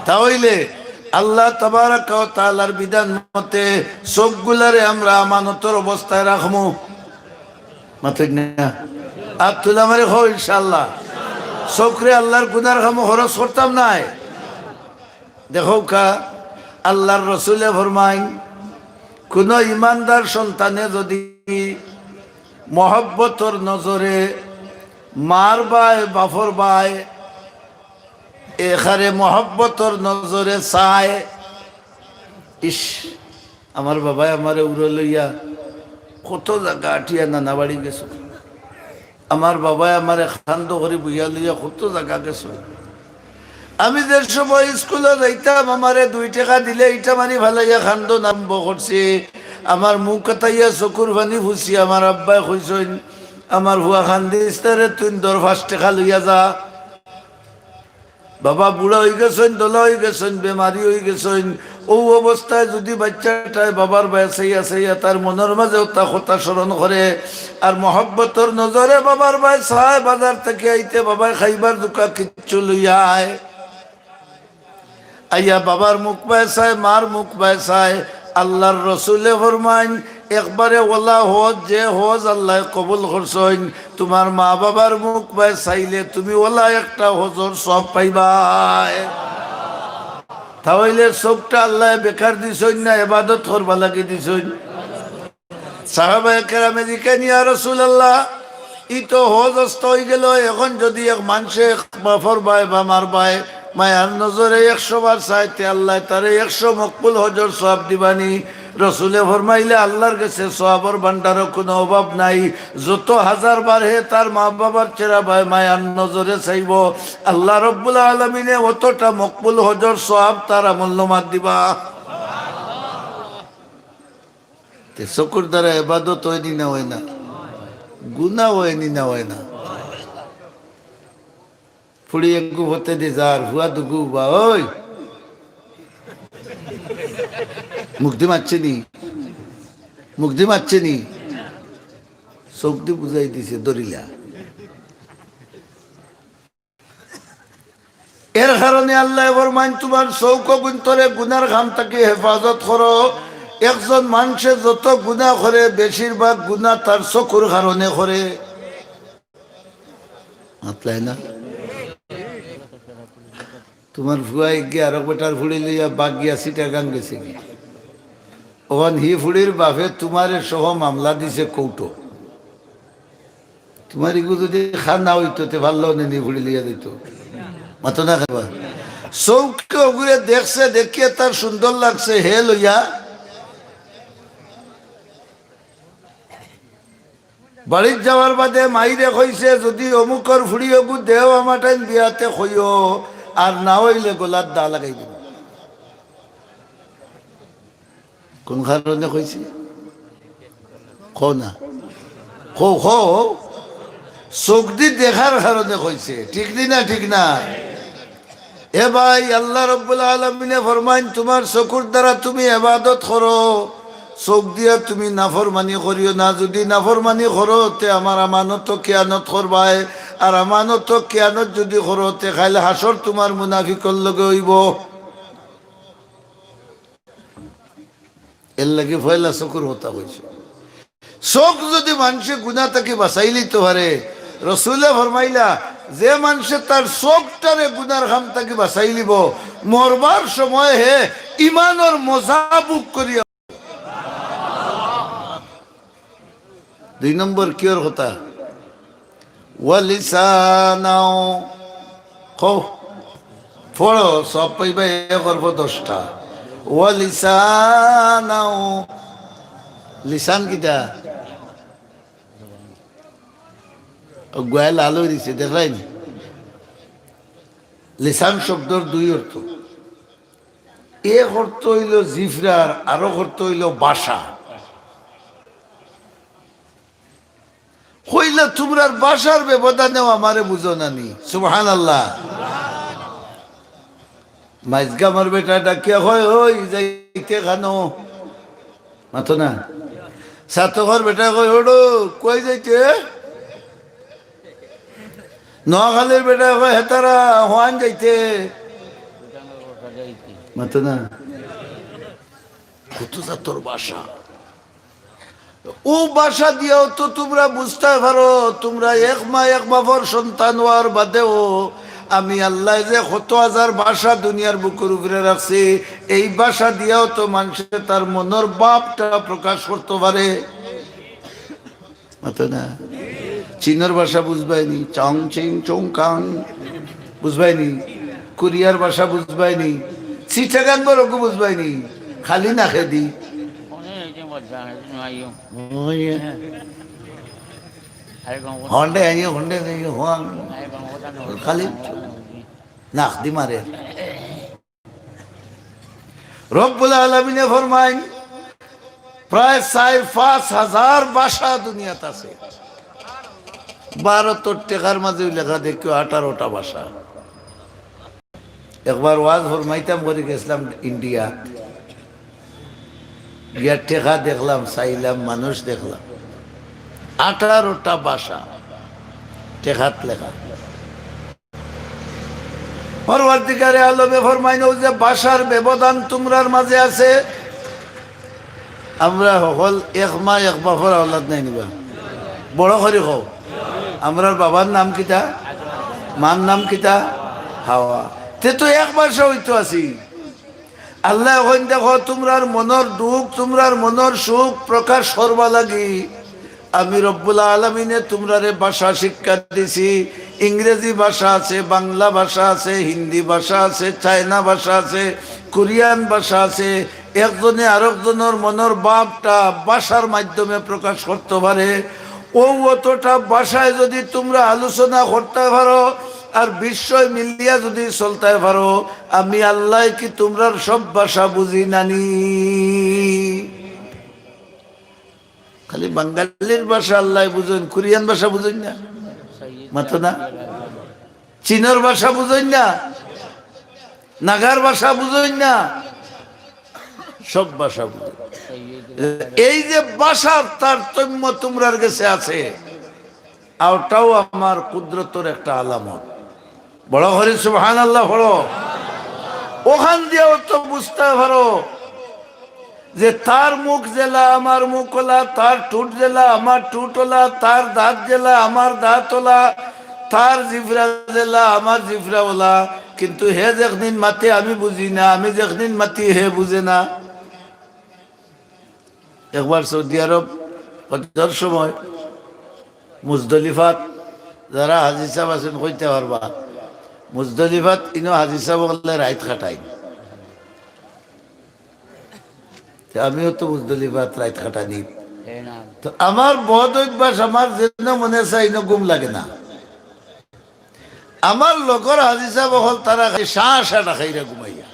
তা অইলে আল্লাহ তাবারাকা ওয়া তাআলার বিধান মতে চউখগুলারে আমরা আমানতর অবস্থায় রাখমু। মাতইন না? আত তুলা মারি কও ইনশাআল্লাহ। চউখরে আল্লার গুনার কামো খরচ করতাম নায়। দেখউক্কা, আল্লার রসুলে ফরমাইন, কুনু ইমানদার সন্তানে যুদি মহব্বতর নজরে মার বায়, বাফর বায়, এখারে মহব্বতর নজরে চায়, ইস, আমার বাবায় আমারে উরো লইয়া কত জাগা আটিয়া নানা বাড়ি গেছে। আমার বাবায় আমারে কান্দো করি বইয়া লইয়া কত জাগা গেছে। আমি যে সময় স্কুলো যাইতাম, আমারে দুই টেকা দিলে ইটা মারি ফালাইয়া কান্দন আরম্ভ করছে। আমার মুখ কাতাইয়া চকুর পানি ফুছি আমার আব্বায় কইছইন, "আমার ফুয়া কান্দিস না রে, তুই ধর পাঁচ টেকা লইয়া যা।" বাবা বুড়া অইগেছইন, দলা অইগেছইন, বেমারি অইগেছইন। অউ অবস্থায় যুদি বাইচ্চাটায় বাবার বায় চাইয়া চাইয়া তার মনর মাঝে অতা কথা স্মরণ করে, আর মহব্বতর নজরে বাবার বায় চায়, বাজার থাকি আইতে বাবায় খাইবার দুকা কিচ্ছু লইয়া আয়, আইয়া বাবার মুখ বায় চায়, মার মুখ বায় চায়, আল্লার রসুলে ফরমাইন, একবারে অলা হজ, যে হজ আল্লায় কবুল করছইন, তুমার মা বাবার মুখ বায় চাইলে তুমি অলা একটা হজর সওয়াব পাইবায়। তা অইলে চউখটা আল্লায় বেকার দিছইন না, ইবাদত করবার লাগি দিছইন? সাহাবায়ে কেরামে জিকাইন, "ইয়া রাসূলুল্লাহ, ই তো হজ অস্ত অইগেলো, এখন যুদি এক মানষে এক বাফর বায় বা মার বায় মায়ার নজরে একশো বার চায়, তে আল্লায় তারে একশো মকবুল হজর সওয়াব দিবানি?" রসুলে ফরমাইলে, "আল্লার গেছে সওয়াবর ভান্ডারো কুনু অভাব নাই। যত হাজার বার হে তার মা বাবার চেরা বায় মায়ার নজরে চাইবো, আল্লাহ রব্বুল আলামিনে অতটা মকবুল হজর সওয়াব তার আমলনামাত দিবা।" তে চকুর দ্বারা ইবাদত অয়নি না অয় না? গুনা অয়নি না অয় না? ফুড়ি এগু ফতেদি যার, ফুয়া দুগু বা, ওই! মুখদি মাতছে নি? মুখদি মাতছে নি? চউখদি বুঝাই দিছে, ধরিলা। এর কারণে আল্লায় ফরমাইন, "তুমার চউখগুইন্তরে গুনার কাম থাকি হেফাজত করো।" একজন মানষে যত গুনা করে, বেশিরভাগ গুনা তার চকুর কারণে করে। মাতলায় না? তুমার ফুয়া এগিয়ে আরক বেটার ফুড়ি লইয়া বাগিয়া চিটাগাং গেছেগি। অখন হি ফুড়ির বাফে তুমারে সহ মামলা দিছে কোর্টো। তুমার ইগু যুদি কানা অইতো, তে পারলো নে নি ফুড়ি লইয়া যাইতো। মাতো না কেবা? চউখে অগুরে দেখছে, দেখিয়া তার সুন্দর লাগছে, হে লইয়া বাড়িত যাওয়ার বাদে মাইরে কইছে, "যুদি অমুকর ফুড়ি অগু দেও, আমার টাইম বিয়াতে কইও, আর না অইলে গলাত দা লাগাই দিমু।" কুন কারণে কইছে? কও না। কও, কও। চউখদি দেখার কারণে কইছে। ঠিক নি না, ঠিক না? এ ভাই, আল্লাহ রব্বুল আলামিনে ফরমাইন, "তুমার চকুর দ্বারা তুমি ইবাদত করো, চউখ দিয়া তুমি নাফরমানি করিও না। যুদি নাফরমানি করো, তে আমার আমানতো খিয়ানত করবায়। আর আমানতো খিয়ানত যুদি করো, তে কাইল হাশর তুমার মুনাফিকর লগে অইবো।" এর লাগি পয়লা চকুর কথা কইছে। চোখ যদি মানষে গুনা থাকি বাঁচাইলিতো পারে, রসুলে ফরমাইলা, যে মানষে তার চোখটারে গুনার কাম থাকি বাঁচাইলিবো, মরবার সময় হে ইমানর মজা ভোগ করিয়া। দুই নম্বর কিওর কথা? ওয়ালিসানাও। কও, পড়ো, সব পাইবা, এক অর্থ দশটা। ওয়ালিসানাও। লিসান কিতা? ও গুয়ায় লাল অই দিছে, দেখরায়নি? লিসান শব্দর দুই অর্থ। এক অর্থ অইলো জিফরার, আরো অর্থ অইলো ভাষা। কইলা, তুমরার ভাষার ব্যবধানেও আমারে বুঝো না নি। সুবহানাল্লাহ। মাইজগামর বেটায় ডাকিয়া কয়, "ওই যাইতে কানো?" মাতো না। সাতকর বেটায় কয়, "ওডো, কই যাইতে?" নোয়াখালীর বেটায় কয়, "হেতারা, হওয়ান যাইতে।" মাতো না। কত জাতর ভাষা। ও ভাষা দিয়াও তো তুমরা বুঝতায় পারো, তুমরা এক মা এক বাপর সন্তান অওয়ার বাদেও আমি আল্লায় যে কত হাজার ভাষা দুনিয়ার বুকুর উপরে রাখছি, এই ভাষা দিয়াও তো মানষে তার মনর ভাবটা প্রকাশ করতো পারে। মাতো না। চীনর ভাষা বুঝবায়নি, চং চিং চং কাং। বুঝবায়নি? কোরিয়ার ভাষা বুঝবায়নি? চিটাগাং বরকু বুঝবায়নি? খালি না খেদি। হন্ডে আইয়ে, হন্ডে আইয়ে, হুয়াং। খালি নাক দি মারে। রব্বুল আলামিনে ফরমাইন, প্রায় চাইর পাঁচ হাজার ভাষা দুনিয়াত আছে। ভারতর টেকার মাঝেও লেখা দেখিও আঠারোটা ভাষা। একবার ওয়াজ ফরমাইতাম করি গেছলাম ইন্ডিয়াত। গিয়া টেকা দেখলাম, চাইলাম, মানুষ দেখলাম। আঠারোটা ভাষা টেকাত লেখা। পরওয়ারদিগারে আলমে ফরমাইন, অউ যে ভাষার ব্যবধান তুমরার মাঝে আছে, আমরা হকল এক মা এক বাপর আওলাদ নায়নি বা? বড় করি কও। আমরার বাবার নাম কিতা? মার নাম কিতা? হাওয়া। তে তো এক ভাষা অইতো আছি। আল্লায় কইন, দেখো, তুমরার মনর দুখ, তুমরার মনর সুখ প্রকাশ করবার লাগি আমি রব্বুল আলামিনে তুমরারে ভাষা শিক্ষা দিছি। ইংরেজি ভাষা আছে, বাংলা ভাষা আছে, হিন্দি ভাষা আছে, চায়না ভাষা আছে, কোরিয়ান ভাষা আছে। একজনে আরকজনর মনর ভাবটা ভাষার মাধ্যমে প্রকাশ করতো পারে। অউ অতটা ভাষায় যুদি তুমরা আলোচনা করতায় পারো আর বিশ্বয় মিলিয়া যুদি চলতায় পারো, আমি আল্লায় কি তুমরার সব ভাষা বুঝি না নি? খালি বাঙালির ভাষা আল্লায় বুঝইন, কোরিয়ান ভাষা বুঝইন না? মাতো না? চীনর ভাষা বুঝইন না? নাগার ভাষা বুঝইন না? সব ভাষা বুঝইন। এই যে ভাষার তারতম্য তুমরার গেছে আছে, অটাও আমার কুদরতর একটা আলামত। বড় করি সুবহানাল্লাহ পড়ো। অখান দিয়াও তো বুঝতায় পারো যে তার মুখ যেলা আমার মুখ অলা, তার ঠুট যেলা আমার ঠুট অলা, তার দাঁত যেলা আমার দাঁত অলা, তার জিফরা যেলা আমার জিফরা অলা। কিন্তু হে যেখনিন মাতে আমি বুঝি না, আমি যেখনিন মাতি হে বুঝে না। একবার সৌদি আরব হজর সময় মুজদলিফাত, যারা হাজি সাব আছইন কইতা পারবা, মুজদলিফাত ইনো হাজি সাব অকলে রাইত কাটাইন। তে আমিও তো মুজদলিফাত রাইত কাটানি। তো আমার বদ অভ্যাস, আমার যেন মনে চায় ইনো ঘুম লাগে না। আমার লগর হাজি সাব অকল তারা খালি শাঁ শাঁ ডাকাইরা ঘুমাইয়া।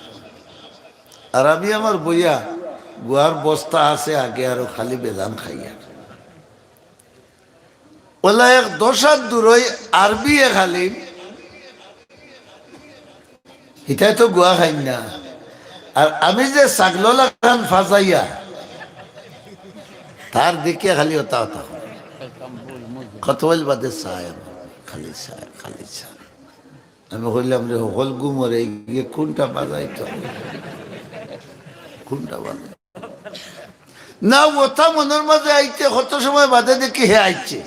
আর আমি আমার বইয়া গুয়ার বস্তা আছে আগে আরো খালি বেজান খাইয়া। অলা এক দশার দূরই আরবি এক আলিম, হিতায় তো গুয়া খাইন না। আর আমি যে ছাগল লাখান ফাজাইয়া, তার দেখিয়া খালি অতা অতা। কত অইল বাদে চায় আমার, খালি চায়, খালি চায়। আমি কইলাম, "রে, হকল ঘুমরে, ইগে কুনটা বাজাইতো? কুনটা বাজাই?" না, অতা মনর মাঝে আইতে কত সময় বাদে দেখি হে আইছে।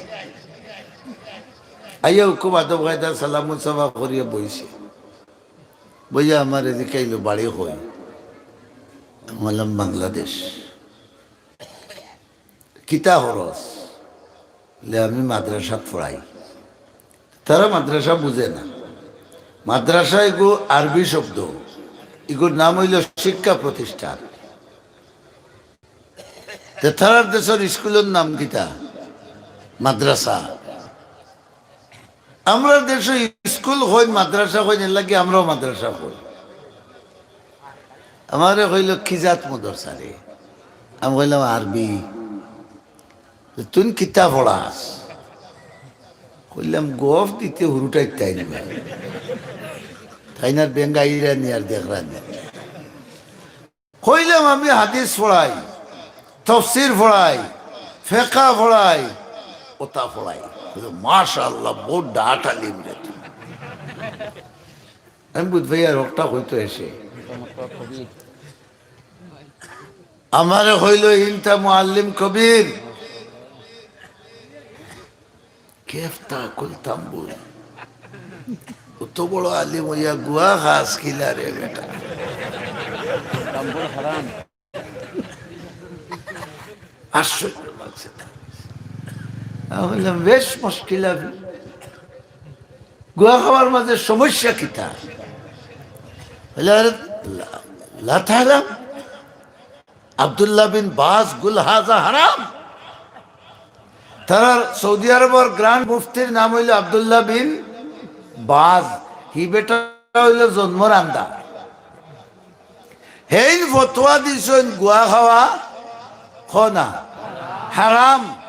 আইয়া হুকুম আদব কায়দা সালাম মুসাফা করিয়া বইছে। বইয়া আমারে জিকাইলো, "বাড়ি কই?" আমি কইলাম, "বাংলাদেশ।" "কিতা করস?" "লে আমি মাদ্রাসাত পড়াই।" তারা মাদ্রাসা বুঝে না। মাদ্রাসা এগু আরবি শব্দ, এগুর নাম অইলো শিক্ষা প্রতিষ্ঠান। তে তারার দেশর স্কুলর নাম কিতা? মাদ্রাসা। আমরার দেশো স্কুল কইন, মাদ্রাসা কইন, এর লাগি আমরাও মাদ্রাসা কই। আমারে কইলো, "কি জাত মাদ্রাসা রে?" আমি কইলাম, "আরবি।" "তুই কিতা পড়াস?" কইলাম, "গফ দিতে হুরুটাই তাই না।" তাইন আর বেঙ্গাইরা নি আর দেখরা নি। কইলাম, "আমি হাদিস পড়াই, তফসির পড়াই, ফেকা পড়াই, অতা পড়াই।" কইলো, "মাশাআল্লাহ, বউত ডাট আলিম রে তুই।" আমি বুঝ ভাই আর হকটা কইতো এসে। আমারে কইলো, "ইনতা মুআল্লিম কবির।" কেফ তা কইতাম বই। অত বড় আলিম অইয়া গুয়া খাস কিলা রে বেটা? তাম্বুর হারাম। আশ্চর্য লাগছে তার। আমি বললাম, "বেশ মুশকিল আবি। গুয়া খাওয়ার মাঝে সমস্যা কিতা?" বলে, "আরে, লা, লা তালাম।" আব্দুল্লাহ বিন বাজ গুল হাজা হারাম। তারার সৌদি আরবর গ্র্যান্ড মুফতির নাম অইলো আব্দুল্লাহ বিন বাজ। হি বেটা অইলো জন্মর আন্দা। হেইন ফতোয়া দিছইন গুয়া খাওয়া খনা হারাম।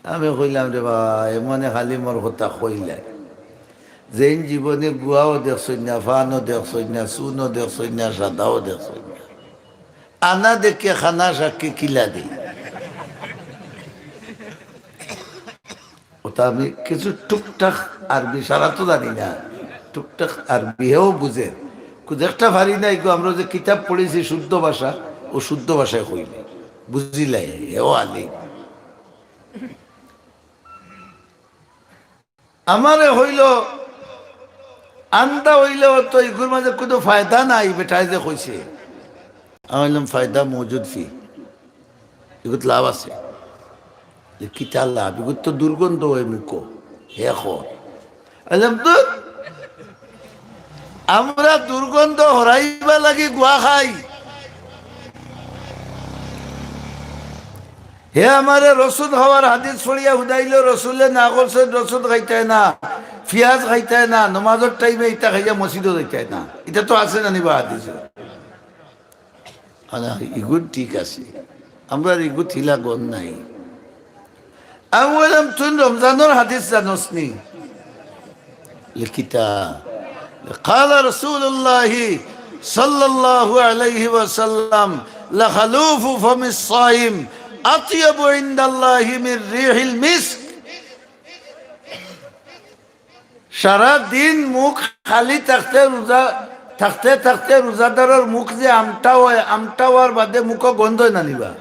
আমি কইলাম, "রে বা, এমনে খালি মোর কথা কইলাই। যেইন জীবনে গুয়াও দেখছইন না, ফানও দেখছইন না, চুনও দেখছইন না, সাদাও দেখছইন না। আনা দেখে খানা সাক্ষী কিলা দেই।" অতা আমি কিছু টুকটাক আরবি, সারা তো জানি না, টুকটাক আরবি হেও বুঝে। খুব একটা পারি না, এগু আমরা যে কিতাব পড়ছি শুদ্ধ ভাষা, ও শুদ্ধ ভাষায় কইলে বুঝিলাই, হেও আলিম। আমারে কইলো, "আন্দা অইলেও তো ইগুর মাঝে কুনু ফায়দা নাই, বেটায় যে কইছে।" আমি কইলাম, "ফায়দা মজুদ ফি, ইগুত লাভ আছে।" "কিতা লাভ? ইগুত তো দুর্গন্ধ অয় মুখো।" হে কয়। আমি কইলাম, "ধুর, আমরা দুর্গন্ধ হরাইবার লাগি গুয়া খাই।" হে আমারে রসুন খাওয়ার হাদিস পড়িয়া হুদাইলো, রসুলে না করছে রসুন খাইতায় না, পিয়াজ খাইতায় না, নমাজর টাইমে ইতা খাইয়া মসজিদো যাইতায় না। ইতা তো আছে না নি বা হাদিসো? আলা, ইগুন ঠিক আছে, আমরার ইগুত হিলা গন্ধ নাই। আমি কইলাম, "তুই রমজানর হাদিস জানোস নি?" লিখিতা। قال رسول الله صلى الله عليه وسلم: لخلوف فم الصائم أطيب عند الله من ريح المسك। সারা দিন মুখ খালি থাকতে রোজা, থাকতে থাকতে রোজাদারর মুখ যে আমটা অয়, আমটা অওয়ার বাদে মুখো গন্ধ অয় না নি বা?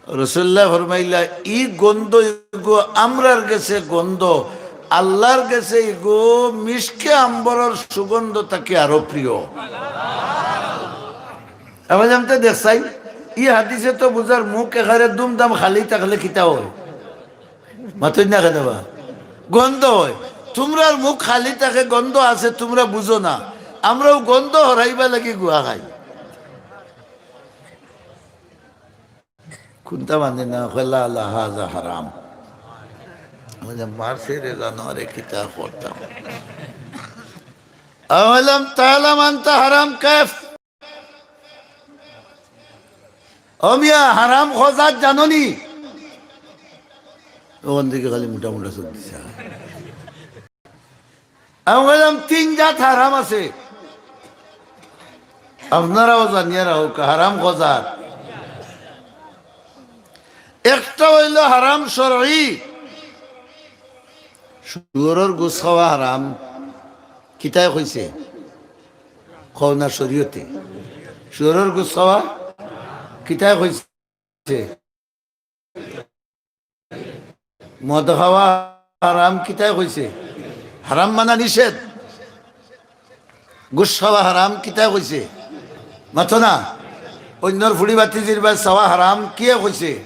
রসুল্লাহ ফরমাইলা, "ই গন্ধ ইগু আমরার গেছে গন্ধ, আল্লার গেছে ইগু মিশকে আম্বরর সুগন্ধ থাকি আরো প্রিয়।" আবার জানতে দেখছাই, ই হাদিসে তো বুঝার মুখ একেবারে দুমদাম খালি থাকলে কিতা অয়? মাতইন না কেনে বা? গন্ধ অয়। তুমরার মুখ খালি থাকে, গন্ধ আছে, তুমরা বুঝো না। আমরাও গন্ধ হরাইবার লাগি গুয়া খাই। কুনটা মানে না, কইলা, "লা, হাজা হারাম।" আমি বললাম, "মারছে রে জানোয়ারে, কিতা করতাম?" আমি বললাম, "তাহলে মানতা হারাম কেফ?" ও মিয়া, হারাম ক জাত জানো নি? ওখান থেকে খালি মোটা মোটা চোখ দিছে। আমি কইলাম, "তিন জাত হারাম আছে, আপনারাও জানিয়া রাখউক্কা, হারাম ক জাত।" একটা অইলো হারাম শরঈ, শুয়োরর গোস খাওয়া হারাম। কিতায় কইছে? কও না শরীয়তে। শুয়োরর গোস্ত খাওয়া কিতায় কইছে? মদ খাওয়া হারাম কিতায় কইছে? হারাম মানে নিষেধ। গোস্ত খাওয়া হারাম কিতায় কইছে? মাতো না। অইন্যর ফুড়ি ভাতিজির বায় চাওয়া হারাম কিয়ে কইছে?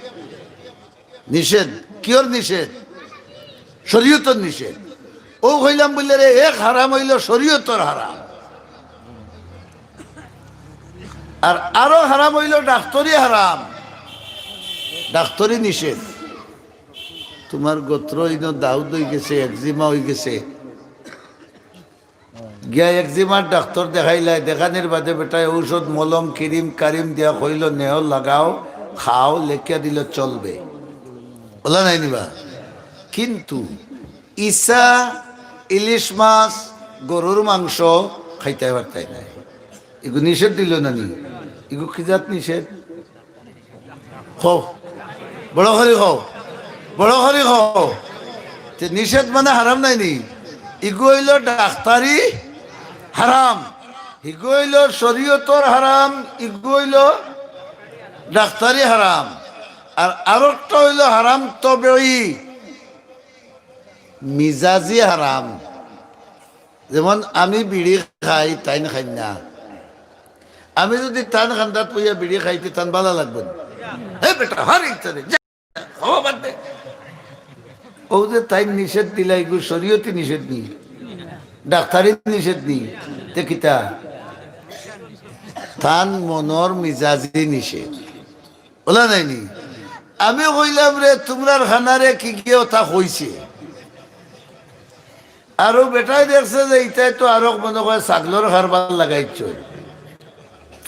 নিষেধ। কিয়র নিষেধ? শরীয়তর নিষেধ। অউ কইলাম বুলে রে, এক হারাম অইলো শরীয়তর হারাম, আর আরো হারাম অইলো ডাক্তরি হারাম, ডাক্তরি নিষেধ। তুমার গোত্র ইনো দাউদ অইগেছে, একজিমা অইগেছে, গিয়া একজিমার ডাক্তর দেখাইলায়, দেখানির বাদে বেটায় ঔষধ, মলম, কিরিম কারিম দিয়া কইলো, "নেও, লাগাও, খাও, লেখিয়া দিলো, চলবে।" অলা নায় নি বা? কিন্তু ইছা, ইলিশ মাছ, গরুর মাংস খাইতায় পারতায় নায়। ইগু নিষেধ দিলো না নি? ইগু কি জাত নিষেধ? কও, বড় করি কও, বড় করি কও। তে নিষেধ মানে হারাম নায় নি? ইগু অইলো ডাক্তারি হারাম, ইগু অইলো শরীয়তর হারাম, ইগু অইলো ডাক্তারি হারাম। আর আরোকটা অইলো হারাম তবেই, মিজাজি হারাম। যেমন আমি বিড়ি খাই, তাইন খাইন না। আমি যুদি তান কান্দাত বইয়া বিড়ি খাই, তে তান বালা লাগবো নি? "হে বেটা, হার ইচ্ছা রে, যা, খাওয়া বাদ দে।" অউ যে তাইন নিষেধ দিলা, ইগু শরীয়তি নিষেধ নি, ডাক্তারি নিষেধ নি, তে কিতা? তান মনর মিজাজি নিষেধ। অলা নায় নি? আমি কইলাম রে, তুমরার খানারে কিগে অতা কইছে? আর অউ বেটায় দেখছে যে ইতায় তো আরক মনো কয় ছাগলর কারবার লাগাইছে।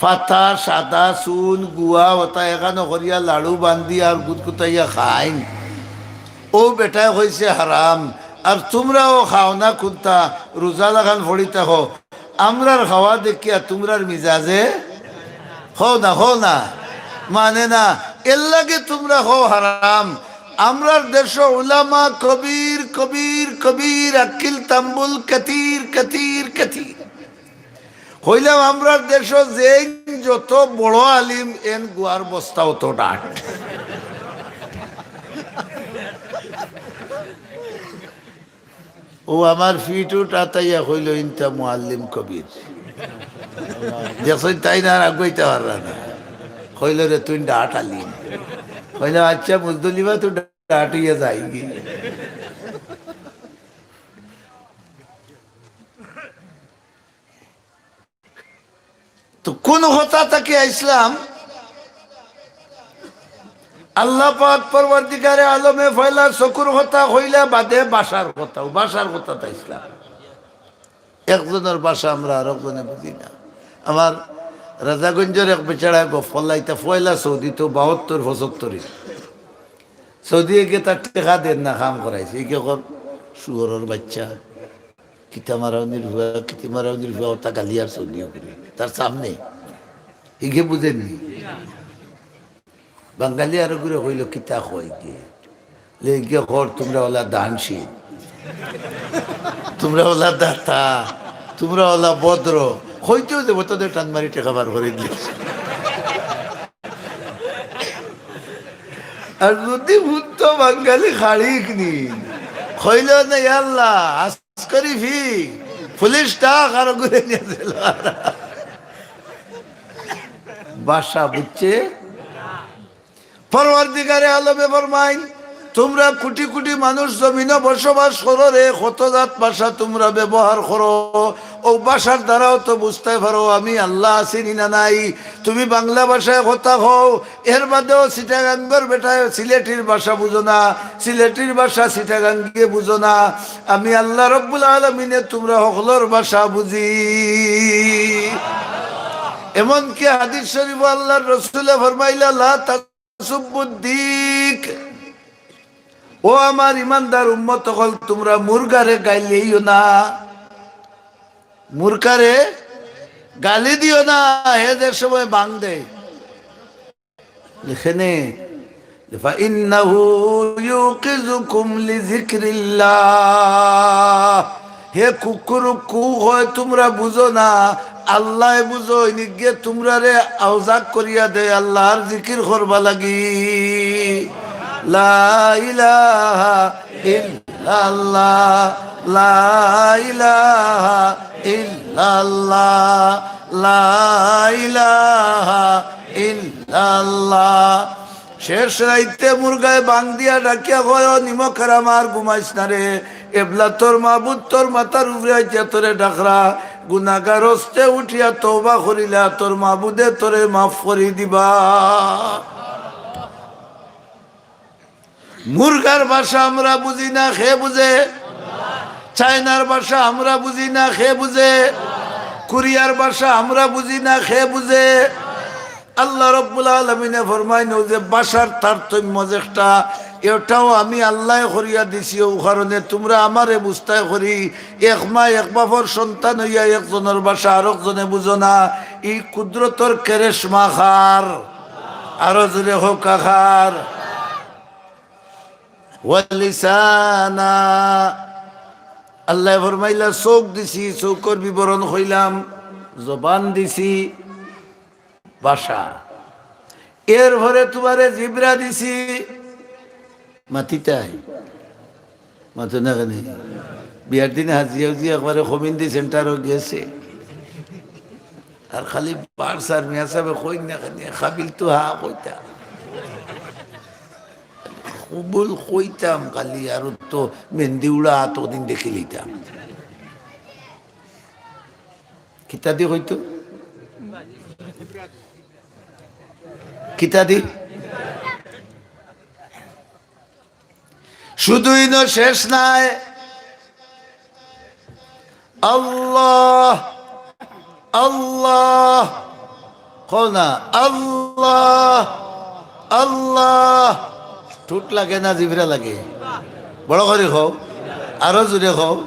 ফাতা, সাদা, চুন, গুয়া, অতা একখানো করিয়া লাড়ু বান্দি আর গুদগুদাইয়া খাইন। অউ বেটায় কইছে হারাম, আর তুমরাও খাও না কুন্তা, রোজা লাখান ফড়ি থাকো। আমরার খাওয়া দেখিয়া তুমরার মিজাজে, কও না, কও না, মানে না, এরলাগি তুমরা কও হারাম। আমরার দেশো উলামা কবির, কবির, কবির, আক্কিল তাম্বুল কাতির, কাতির, কাতির। কইলাম, আমরার দেশো যেইন যত বড় আলিম, এন গুয়ার বস্তা অত ডাট। অউ আমার ফিট উট আতাইয়া কইলো, "ইনতা মুআল্লিম কবির।" দেখছইন, তাইন আর আগুয়াইতা পাররা না। কইলো, "রে, তুইন ডাট আলিম।" কইলাম, "আচ্ছা, মুজদলিফা তো ডাট অইয়া যাইগি।" তো কুন কথা থাকি আইছলাম? আল্লাহ পাক পরওয়ারদিগারে আলমে পয়লা চকুর কথা কইলা, বাদে ভাষার কথা, অউ ভাষার কথাত আইছলাম। একজনর ভাষা আমরা আরকজনে বুঝি না। আমার রাজাগঞ্জর এক বেচারায় গফ করলা, ইতা পয়লা সৌদিত বাহাত্তর পঁচাত্তরে। সৌদি এগিয়ে তার টেকা দের না, কাম করাইছে। এগিয়ে কর, "শুয়োরর বাইচ্চা, কিতা মারাউনির ফুয়া, কিতা মারাউনির ফুয়া", অতা গালি আর সৌদি করে। তার সামনে। এগিয়ে বুঝেননি। বাঙালি আরো করে কইলো, "কিতা কয় গিয়ে?" লে এগিয়ে কর, "তুমরা অলা দানশীল, তুমরা অলা দাতা, তুমরা অলা ভদ্র।" কইতেও দেবো, তাদের টান মারি টেকা বার করি দিস। আর যুদি হুনতো বাঙালি খাড়িক নি, কইলো না, "ইয়া আল্লাহ, আজ করি ফি, পুলিশ ডাক আর ঘুরে নিয়ে দিল।" ভাষা বুঝছে? পরওয়ারদিগারে আলমে ফরমাইন, "তুমরা কুটি কুটি মানুষ জমিনো বসবাস করো রে, কত জাত ভাষা তুমরা ব্যবহার করো, অউ ভাষার দ্বারাও তো বুঝতায় পারো আমি আল্লাহ আছি নি না নাই।" তুমি বাংলা ভাষায় কথা কও, এর বাদেও চিটাগাঙ্গর বেটায় সিলেটির ভাষা বুঝো না, সিলেটির ভাষা চিটাগাঙ্গিয়ে বুঝো না। আমি আল্লাহ রব্বুল আলামিনে তুমরা হকলর ভাষা বুঝি। এমনকি হাদিস শরীফো আল্লাহর রসুলে ফরমাইলা, "লা তাসুব্বুদ দিক।" ও আমার ইমানদার উম্মত অকল, তুমরা মুরগারে গাইলিও না। মুরগারে গালি দিও না, হে যে সময় বাং দেয়। এখানে, "ফাইন্নাহু ইউকিযুকুম লিযিকরিল্লাহ।" হে কুকুর কু হয়, তুমরা বুঝো না, আল্লায় বুঝইন, ইগে তুমরারে আওজাক করিয়া দেয় আল্লাহর জিকির করবা লাগি। লা ইলাহা ইল্লাল্লাহ, লা ইলাহা ইল্লাল্লাহ, লা ইলাহা ইল্লাল্লাহ। শেষ রাইতে মুরগায় বাং দিয়া ডাকিয়া কয়, "ও নিমকহারাম, আর ঘুমাইস না রে। এবলা তোর মাবুদ তোর মাথার উপরে আইয়া তোরে ডাকরা। গুনাগার হস্তে উঠিয়া তওবা করিলা, তোর মাবুদে তোরে মাফ করি দিবা।" মুরগার ভাষা আমরা বুঝি না, কে বুঝে? চায়নার ভাষা আমরা বুঝি না, কে বুঝে? কোরিয়ার ভাষা আমরা বুঝি না, কে বুঝে? আল্লাহ রব্বুল আলামিনে ফরমাইন, অউ যে ভাষার তারতম্য যেটা, এটাও আমি আল্লায় করিয়া দিছি, অউ কারণে তুমরা আমারে বুঝতায় করি, এক মা এক বাপর সন্তান অইয়া একজনর ভাষা আরকজনে বুঝো না। ই কুদরতর কেরেশমা কার? আরো জোরে কউক্কা কার? ওয়ালিসানা। আল্লায় ফরমাইলা, চউখ দিছি, চউখর বিবরণ কইলাম, জবান দিছি, ভাষা। এরপরে তুমারে জিব্রা দিছি, মাতিতায়। মাতো না কেনে? বিয়ার দিন হাজিয়া হুজিয়া একবারে কমিউনিটি সেন্টারো গেছে। আর খালি বারসার মিয়া সাবে কইন না কেনে, কাবিলতু হা কইতা। কবুল কইতাম খালি, আর তো মেহেন্দি উড়া অতদিন দেখিলিতাম। কিতা দি কইতো? কিতা দি? শুধু ইনো শেষ নায়। আল্লাহ, আল্লাহ, কও না, আল্লাহ, আল্লাহ। ঠুট লাগে না জিব্রা লাগে? বড় করি কও, আরো জোরে কও।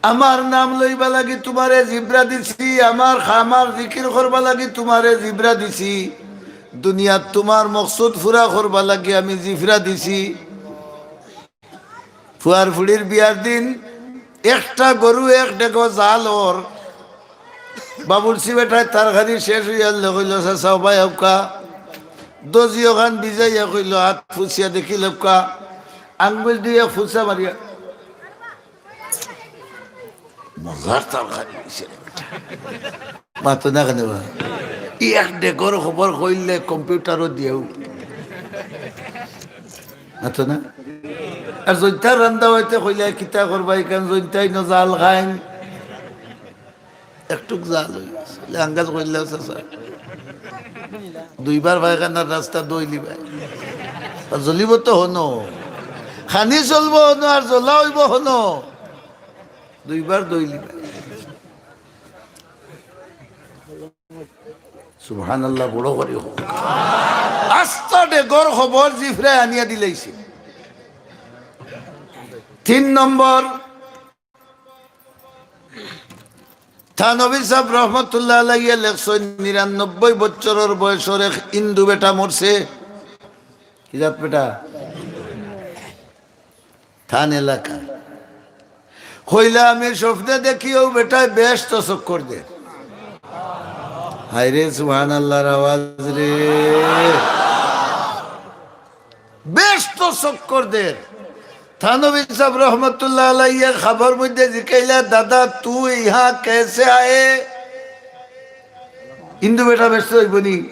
আমার নাম লইবার লাগি তুমারে জিব্রা দিছি, আমার, আমার জিকির করবার লাগি তুমারে জিব্রা দিছি। দুনিয়াত তুমার মকসুদ পুরা করবার লাগি আমি জিব্রা দিছি। ফুয়ার ফুড়ির বিয়ার দিন একটা গরু এক ডেগো জাল অর। বাবুর্চি বেটায় তরকারি শেষ অইয়ার লগে কইলো, "চাচা, অবায় আউক্কা।" দজিও খান ভিজাইয়া কইলো, "আত ফুছিয়া দেখিলাউক্কা।" আঙ্গুল দিয়া ফুছা মারিয়া মজার তরকারি অইছে রে বেটা। মাতো না কেনে বা? ই এক ডেগর খবর কইলে কম্পিউটারো দিয়াও। মাতো না? আর জৈন্তার রান্দা অইতে কইলে কিতা করবা, ইখান জৈন্তায় ইনো জাল খাইন। একটুক জাল অই গেছে। লে আঙ্গাজ কইলে আছে, স্যার। দুইবার পায়খানার রাস্তা দইলি ভাই। আর জ্বলিব তো হনো। খানি চলব হনো, আর জ্বলা অইব হনো। দুইবার দইলি ভাই। সুবহানাল্লাহ, বড় করি কউক। আস্তা ডেগর খবর জিফরায় আনিয়া দিলাইছে। তিন নম্বর, থানভী সাব রহমতুল্লাহ আলাইহি লেখছইন, নিরানব্বই বছরর বয়সর এক হিন্দু বেটা মরছে। কি জাত বেটা? থান এলাকা। কইলা, "আমি স্বপ্নে দেখি অউ বেটায় বেহেস্তো চক্কর দের।" হায় রে, সুবহানাল্লাহর আওয়াজ রে। বেহেস্তো চক্কর দের। থানভী সাব রহমতুল্লাহ আলাইহি খাবর মধ্যে জিকাইলা, "দাদা, তু ইহা কেসে আয়ে?" হিন্দু বেটা বেহেস্তো অইবো নি?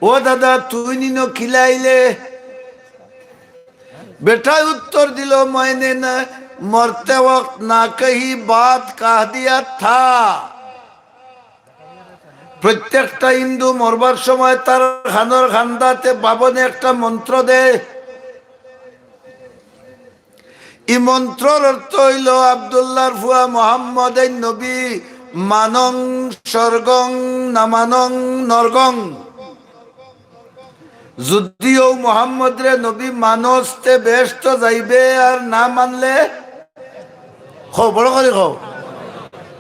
"ও দাদা, তুইন ইনো কিলা আইলে?" বেটায় উত্তর দিলো, "ময়নে না মরতে ওয়াক্ত না কহি বাত কহ দিয়া থা।" প্রত্যেকটা হিন্দু মরবার সময় তার কানর কান্দাতে বাবনে একটা মন্ত্র দেয়। ই মন্ত্রর অর্থ অইলো আব্দুল্লাহর ফুয়া মোহাম্মদ এই নবী মানং স্বর্গং না মানং নরগং। যুদিও মোহাম্মদরে নবী মানস তে বেহেস্তো যাইবে, আর না মানলে, কও, বড় করি কও।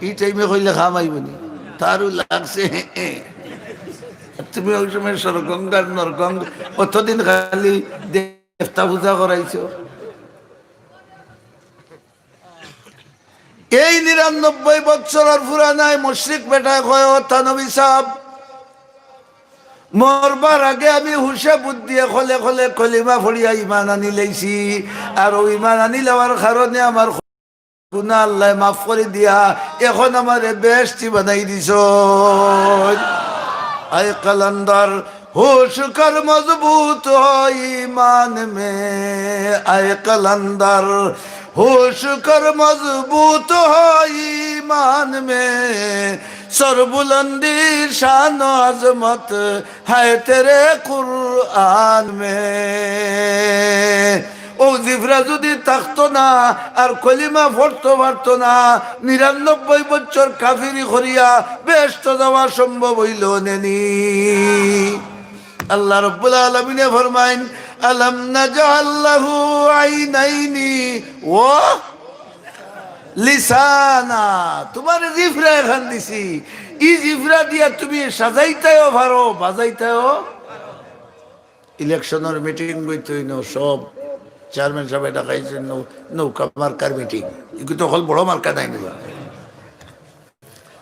ই টাইমে কইলে কাম আইবো নি? তারও লাগছে। তুমি অউ সময় স্বর্গং আর নরগং, অতদিন খালি দেবতা পূজা করাইছো। এই নিরানব্বই বছরর পুরানায় মুশরিক বেটায় কয়, "ও থানবী সাব, মরবার আগে আমি হুশে বুদ্ধিয়ে খলে খলে কলিমা পড়িয়া ইমান আনি লাইছি, আর অউ ইমান আনি লওয়ার কারণে আমার গুনা আল্লায় মাফ করি দিয়া অখন আমারে বেহেশতি বানাই দিছইন।" আয় কালান্দার, ہوش کر مضبوط ہو ایمان میں، اے قلندر، ہوش کر مضبوط ہو ایمان میں، سربلندی شان و عظمت ہے تیرے قرآن میں۔ অউ জিফরা যুদি থাকতো না, আর কলিমা পড়তো পারতো না, নিরানব্বই বছর কাফিরি করিয়া বেহেশতো যাওয়া সম্ভব অইলো নে নি। আল্লাহ রাব্বুল আলামিনে ফরমাইন, "আলাম নাজআল লাহু আইনাইনি ওয়া লিসানা।" তুমারে জিফরা এখান দিছি, ই জিফরা দিয়া তুমি সাজাইতায়ও পারো, বাজাইতায়ও। ইলেকশনর মিটিং অইতো অইনো, সব চেয়ারম্যান সাবে ডাকাইছইন, নৌ-, নৌকা মার্কার মিটিং। ইগু তো অকল বড় মার্কা নায় নি বা।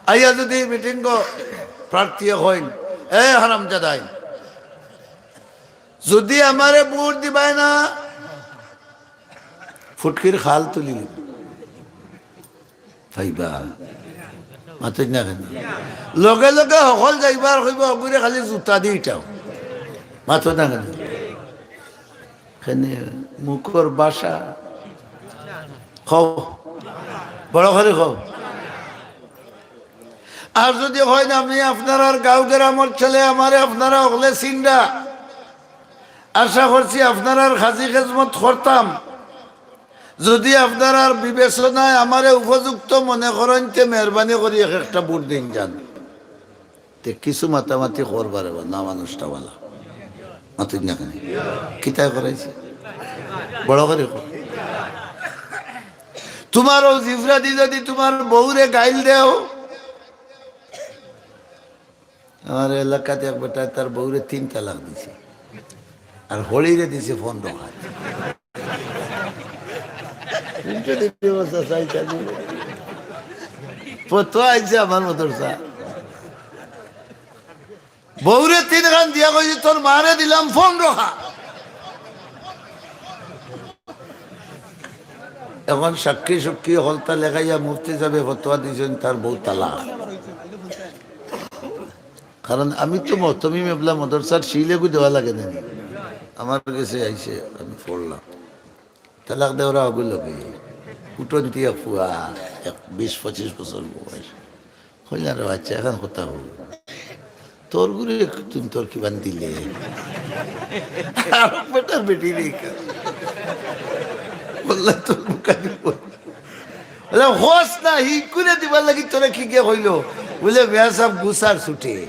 আইয়া যুদি মিটিংও প্রার্থী কইন, "এ হারামজাদাইন, যুদি আমারে ভোট দিবায় না, ফুটকির খাল তুলি দিমু।" পাইবা? মাতইন না কেনে? লগে লগে হকল যাইবা আর কইবা, "অগুরে খালি জুতা দি ইটাও।" মাতো না কেনে? কেনে মুখর ভাষা? কও, বড় করি কও। আর যুদি কইন, "আমি আপনারার গাঁও গেরামর ছেলে, আমারে আপনারা অকলে চিনরা, আশা করছি আপনারার কাজী খেজমত করতাম।" যুদি আপনারার বিবেচনায় আমারে উপযুক্ত মনে করইন, তে মেহেরবানি করি এক একটা ভোট দিন যান। তে কিছু মাতামাতি করবা রে বা, না মানুষটা ভালা। মাতইন না কেনে? কিতায় করাইছে? বড় করি কও। তুমার অউ জিফরা দি যুদি তুমার বউরে গাইল দেও, আমার এলাকাত এক বেটায় তার বউরে তিন তালাক দিছে, আর হড়িরে দিছে পনরো হাত। ফতোয়া আইছে আমার মাদ্রাসা, বউরে তিন খান দিয়া কইছে, "তোর মারে দিলাম পনরো হাত।" অখন সাক্ষী সাক্ষী হকলতা লেখাইয়া মুফতি সাবে ফতোয়া দিছইন, তার বউ তালাক। কারণ আমি তো মহতমিম এবলা মাদ্রাসার সিল এগু দেওয়া লাগে না নি। আমার গেছে আইছে, আমি পড়লাম। তালাক দেওরা অগুর লগে। ফুটন্তিয়া ফুয়া, এক বিশ পঁচিশ বছর বয়স। কইলা, "রে বাচ্চা, অখন কথা কও। তোর গুরে তুমি তোর কিবান দিলে?" আর বেটার বেটি নেই। বললা, "তোর মুখা দিব।" বলে, "হোস না, হি করে দিবার লাগি তোরে কি গিয়ে কইলো?" বলে, "মিয়া সাব, গুসার ছুটে।"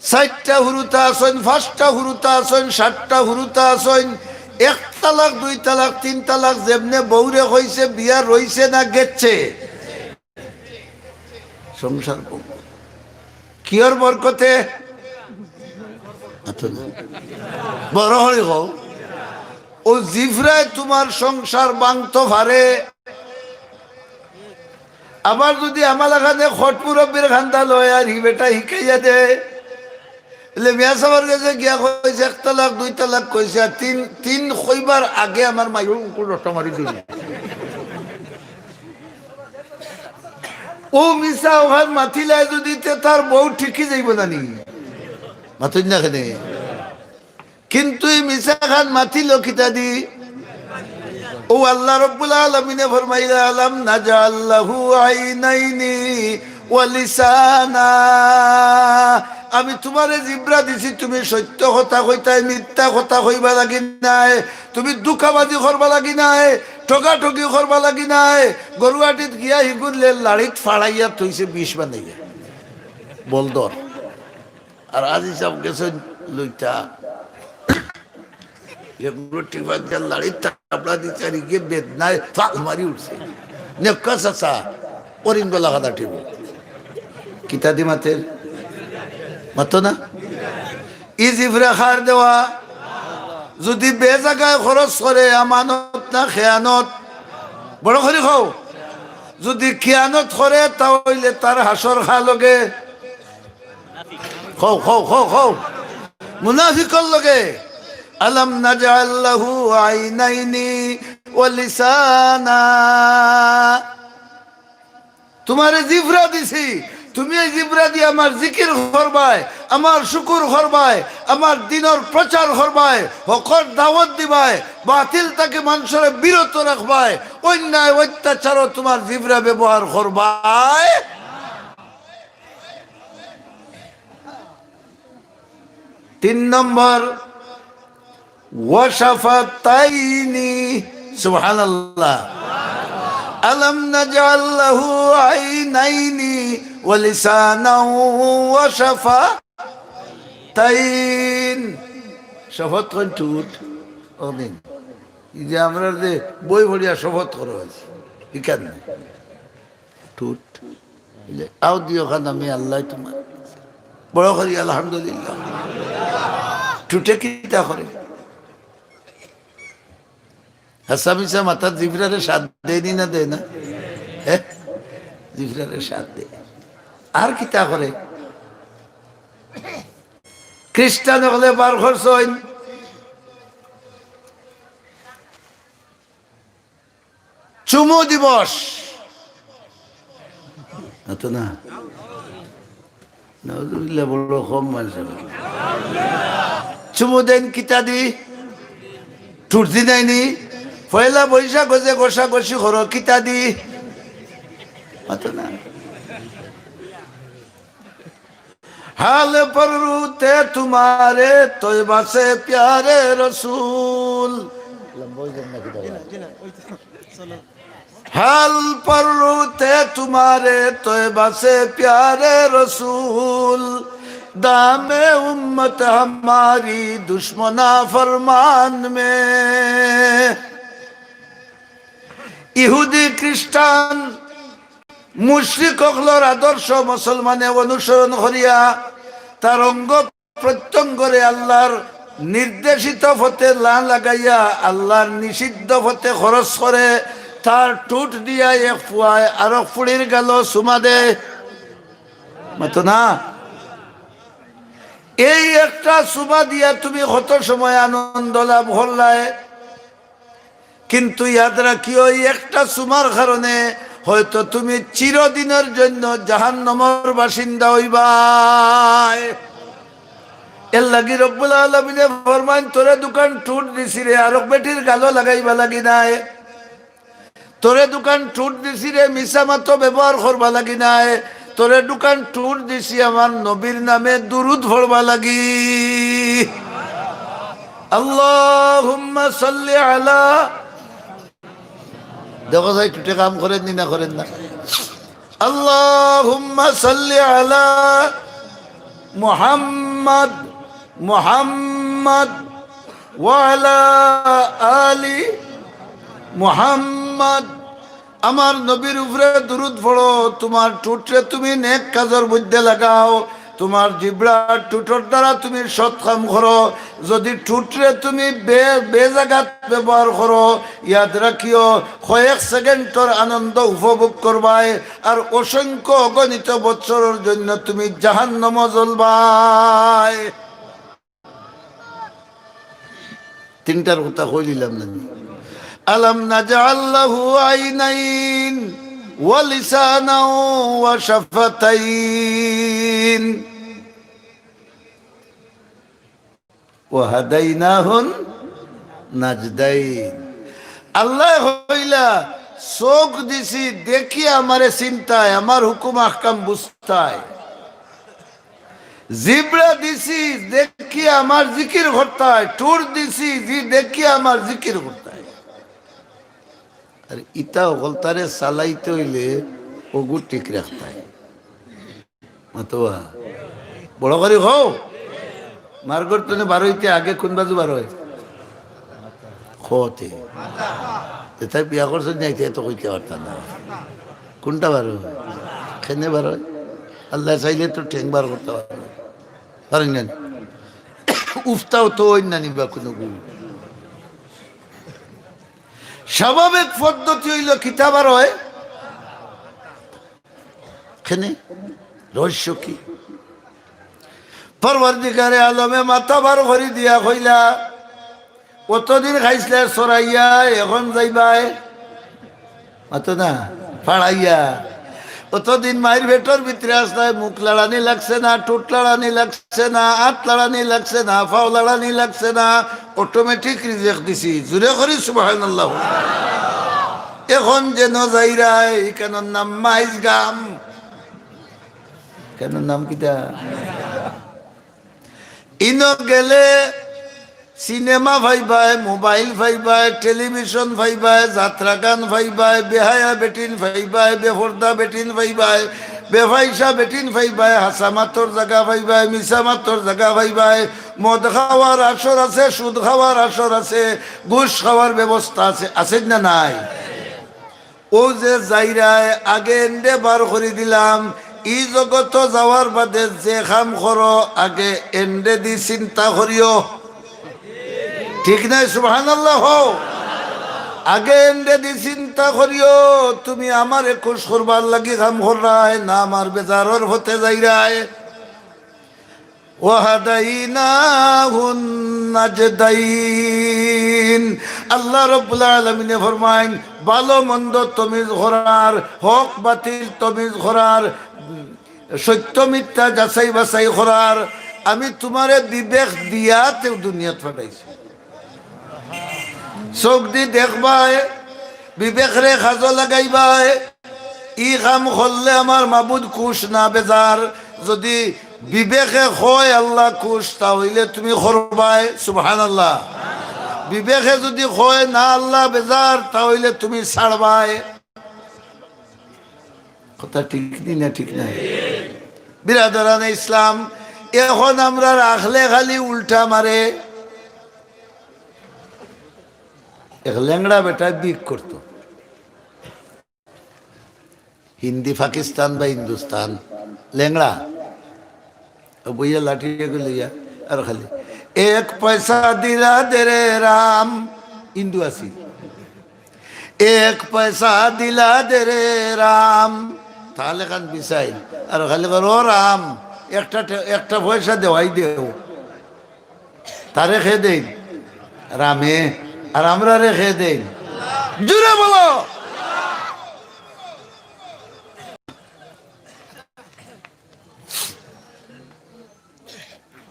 চাইরটা হুরুতা আছইন, পাঁচটা হুরুতা আছইন, সাতটা হুরুতা আছইন, এক তালাক, দুই তালাক, তিন তালাক, যেমনে বউরে কইছে, বিয়া রইছে না গেছে? সংসার বউ। কিয়র বরকতে? আতো না। বড় হরি কও। অউ জিফরায় তুমার সংসার ভাঙতো পারে। আবার যুদি আমার লাখান খট মুরব্বির খান্দা লয় আর হি বেটা হিকাইয়া দে, বলে মিয়া সাবর গেছে গিয়া কইছে, এক তালাক, দুই তালাক কইছে, আর তিন, তিন কইবার আগে আমার মাইও উকুল রসটা মারি দিল। অউ মিছা অখান মাতিলায় যুদি, তে তার বউ ঠিকই যাইবো না নি? মাতইন না কেনে? কিন্তু ই মিছা খান মাতিলো কিতা দি? অউ আল্লাহ রব্বুল আলামিনে ফরমাইলা, "আলাম নাজআল লাহু আইনাইনি ওয়া লিসানা।" আমি তুমারে জিফরা দিছি, তুমি সত্য কথা কইতায়, মিথ্যা কথা কইবার লাগি নায়, তুমি ধুকাবাজি করবার লাগি নায়, ঠগাঠগি করবার লাগি নায়। গরুহাটিত গিয়া হিগুর লে লাড়িত ফাড়াইয়া থইছে বিষ বানাইয়া। বলদর। আর আজি সাব গেছইন লইতা। এগুলো টিফা দিয়া লাড়ির থাপড়া দিছে আর ইগে বেদনায় ফাল মারি উঠছে। নেকা চাচা, অরিঙ্গ লাগাদা টিফু। কিতা দি মাতের? মাতো না? ই জিফরা খার দেওয়া, যুদি বে জাগায় খরচ করে, আমানত না খেয়ানত? বড় করি কও। যদি খেয়ানত করে, তা অইলে তার হাশর খা লগে। কও, কও, কও, কও। মুনাফিকর লগে। আলাম নাজআল লাহু আইনাইনি ওয়া লিসানা। তুমারে জিব্রা দিছি, তুমি এই জিব্রা দিয়া আমার জিকির করবায়, আমার শুকুর করবায়, আমার দিনর প্রচার করবায়, হকর দাওয়াত দিবায়, বাতিল থাকি মানষরে বিরত রাখবায়, অন্যায় অত্যাচারও তুমার জিব্রা ব্যবহার করবায়। তিন নম্বর, ওয়া শাফাতাইনি। সুবহানাল্লাহ। আলাম নাজআল লাহু আইনাইনি ওয়া লিসানাও ওয়া শাফাতাইন। শপথ কইন ঠুট। অদিন। এই যে আমরা যে বই পড়িয়া শপথ করা অইছে, ইখান ঠুট। আও দিও খান আমি আল্লাহ তুমার। বড় করি আলহামদুলিল্লাহ। ঠুটে কিতা করে? হাছা মিছা মাতাত জিব্রারে সাথ দেয়নি না দেয় না? হ্যাঁ? জিব্রারে সাথ দেয়। আর কিতা করে? খ্রিস্টান অকলে বার করছইন চুমু দিবস। অত না। নাউজুবিল্লাহ, বড় কম মানষে। চুমু দেইন কিতা দি? ঠুট দি নায়নি? পয়লা বৈশাখ অইছে, ঘষাঘষি করো কিতা দি? অত না। حال پر روتے تمہارے طیبہ سے پیارے رسول۔ حال پر روتے تمہارے طیبہ سے پیارے رسول، دام امت ہماری دشمنا فرمان میں۔ ইহুদি খ্রিস্টান মুশরিক অকলর আদর্শ মুসলমানে অনুসরণ করিয়া তার অঙ্গ প্রত্যঙ্গরে আল্লাহর নির্দেশিত পথে না লাগাইয়া আল্লাহর নিষিদ্ধ পথে খরচ করে, তার ঠুট দিয়া এক ফুয়ায় আরক ফুড়ির গালো চুমা দেয়। মাতো না? এই একটা চুমা দিয়া তুমি কত সময় আনন্দ লাভ করলায়, কিন্তু ইয়াদ রাখিও, এই একটা চুমার কারণে হয়তো তুমি চিরদিনের জন্য জাহান্নামর বাসিন্দা অইবায়। এর লাগি রব্বুল আলামিনে ফরমাইন, "তোরে দুখান ঠুট দিছি রে, আরক বেটির গালো লাগাইবার লাগি নায়। তোরে দুখান ঠুট দিছি রে, মিছা মাতো ব্যবহার করবার লাগি নায়। তোরে দুখান ঠুট দিছি আমার নবীর নামে দুরুদ পড়বার লাগি।" আল্লাহুম্মা সাল্লি আলা, দেখো চাই ঠুটে কাম করের নি না করের না? আল্লাহুম্মা সাল্লি আলা মুহাম্মাদ, মুহাম্মাদ ওয়া আলা আলি মুহাম্মাদ। আমার নবীর উপরে দুরুদ পড়ো, তুমার ঠুটরে তুমি নেক কাজর মধ্যে লাগাও, তুমার জিব্রার ঠুটর দ্বারা তুমি সৎ কাম করো। যদি ঠুটরে তুমি বে-, বেজাগাত ব্যবহার করো, ইয়াদ রাখিও, কয়েক সেকেন্ডর আনন্দ উপভোগ করবায়, আর অসংখ্য অগণিত বৎসরর জন্য তুমি জাহান্নামো জ্বলবায়। তিনটার কথা কই দিলাম না নি? আলাম নাজআল লাহু আইনাইন ওয়া লিসানাও ওয়া শাফাতাইন ওয়া হাদাইনাহুন নাজদাইন। আল্লায় কইলা, চোখ দিছি, দেখিয়া আমারে চিনতায়, আমার হুকুম আহকাম বুঝতায়। জিব্রা দিছি, দেখিয়া আমার জিকির করতায়। ঠুট দিছি, জি দেখিয়া আমার জিকির করতায়। আর ইতা অকলতারে চালাইতে অইলে অগু ঠিক রাখতায়। মাতোবা। বড় করি কও। মার ঘর তনে বারইতে আগে কুন বাজু বারয়? কওতে। তে তাই বিয়া করছইন না, ইতা তো কইতে পারতা না। কুনটা বারয়? কেনে বারয়? আল্লায় চাইলে তো ঠেং বার করতা পারইন। পারইন না নি? উফতাও তো অইন না নি বা কুনু গুণ। স্বাভাবিক পদ্ধতি অইলো কিতা বার অয়? কেনে? রহস্য কি? পরওয়ারদিগারে আলমে মাথা বার করি দিয়া কইলা, "অতদিন খাইছলায় চড়াইয়া, এখন যাইবায়।" মাতো না, ফাড়াইয়া। অতদিন মাইর পেটর ভিতরে আছলায়, মুখ লাড়ানি লাগছে না, ঠুট লাড়ানি লাগছে না, আত লাড়ানি লাগছে না, পাও লাড়ানি লাগছে না, automatic রিজিক দিছি। জুরে করি সুবহানাল্লাহ। এখন যেন যাইরায়, ইখানর নাম মাইজগাম। ইখানর নাম কিতা? ইনো গেলে সিনেমা পাইবায়, মোবাইল পাইবায়, টেলিভিশন পাইবায়, যাত্রা গান পাইবায়, বেহায়া বেটিন পাইবায়, বেপর্দা বেটিন পাইবায়, বেফাইসা বেটিন পাইবায়, হাছা মাতর জাগা পাইবায়, মিছা মাতর জাগা পাইবায়, মদ খাওয়ার আসর আছে, সুদ খাওয়ার আসর আছে, ঘুষ খাওয়ার ব্যবস্থা আছে, আছে না নাই? অউ যে যাইরায়, আগে এন্ডে বার করি দিলাম, ই জগতো যাওয়ার বাদে যে কাম করো, আগে এন্ডেদি চিন্তা করিও। ঠিক নায়? সুবহানাল্লাহ। আগে এন্ডেদি চিন্তা করিও, তুমি আমারে খুশ করবার লাগি কাম কররায় না আমার বেজারর পথে যাইরায়। وهديناه النجدين। আল্লাহ রাব্বুল আলামিনে ফরমাইন, ভালো মন্দ তমিজ করার, হক বাতিল তমিজ করার, সত্য মিথ্যা যাচাই বাছাই করার, আমি তুমারে বিবেক দিয়া তেউ দুনিয়াত পাঠাইছি। চউখদি দেখবায়, বিবেকরে কাজো লাগাইবায়। ই কাম করলে আমার মাবুদ খুশ না বেজার। যুদি বিবেকে কয় আল্লাহ খুশ, তা অইলে তুমি করবায়। সুবহানাল্লাহ। বিবেকে যুদি কয় না আল্লাহ বেজার, তা অইলে তুমি ছাড়বায়। কথা ঠিক নি না ঠিক নায়? বিরাদরানে ইসলাম, এখন আমরার আখলে খালি উল্টা মারে। এক লেংড়া বেটায় ভিক করতো, হিন্দি পাকিস্তান বা হিন্দুস্তান, লেংড়া। ও বইয়া লাঠি এগু লইয়া আর খালি, "এক পয়সা দিলা দে রে রাম।" হিন্দু আছি। "এক পয়সা দিলা দে রে রাম।" তাহলে খান বিচাইল। আর খালি কর, "ও রাম, একটা টে-, একটা পয়সা দেওয়াই দেও।" তারে খে দেইন রামে, আর আমরারে খে দেইন। জুরে বলো।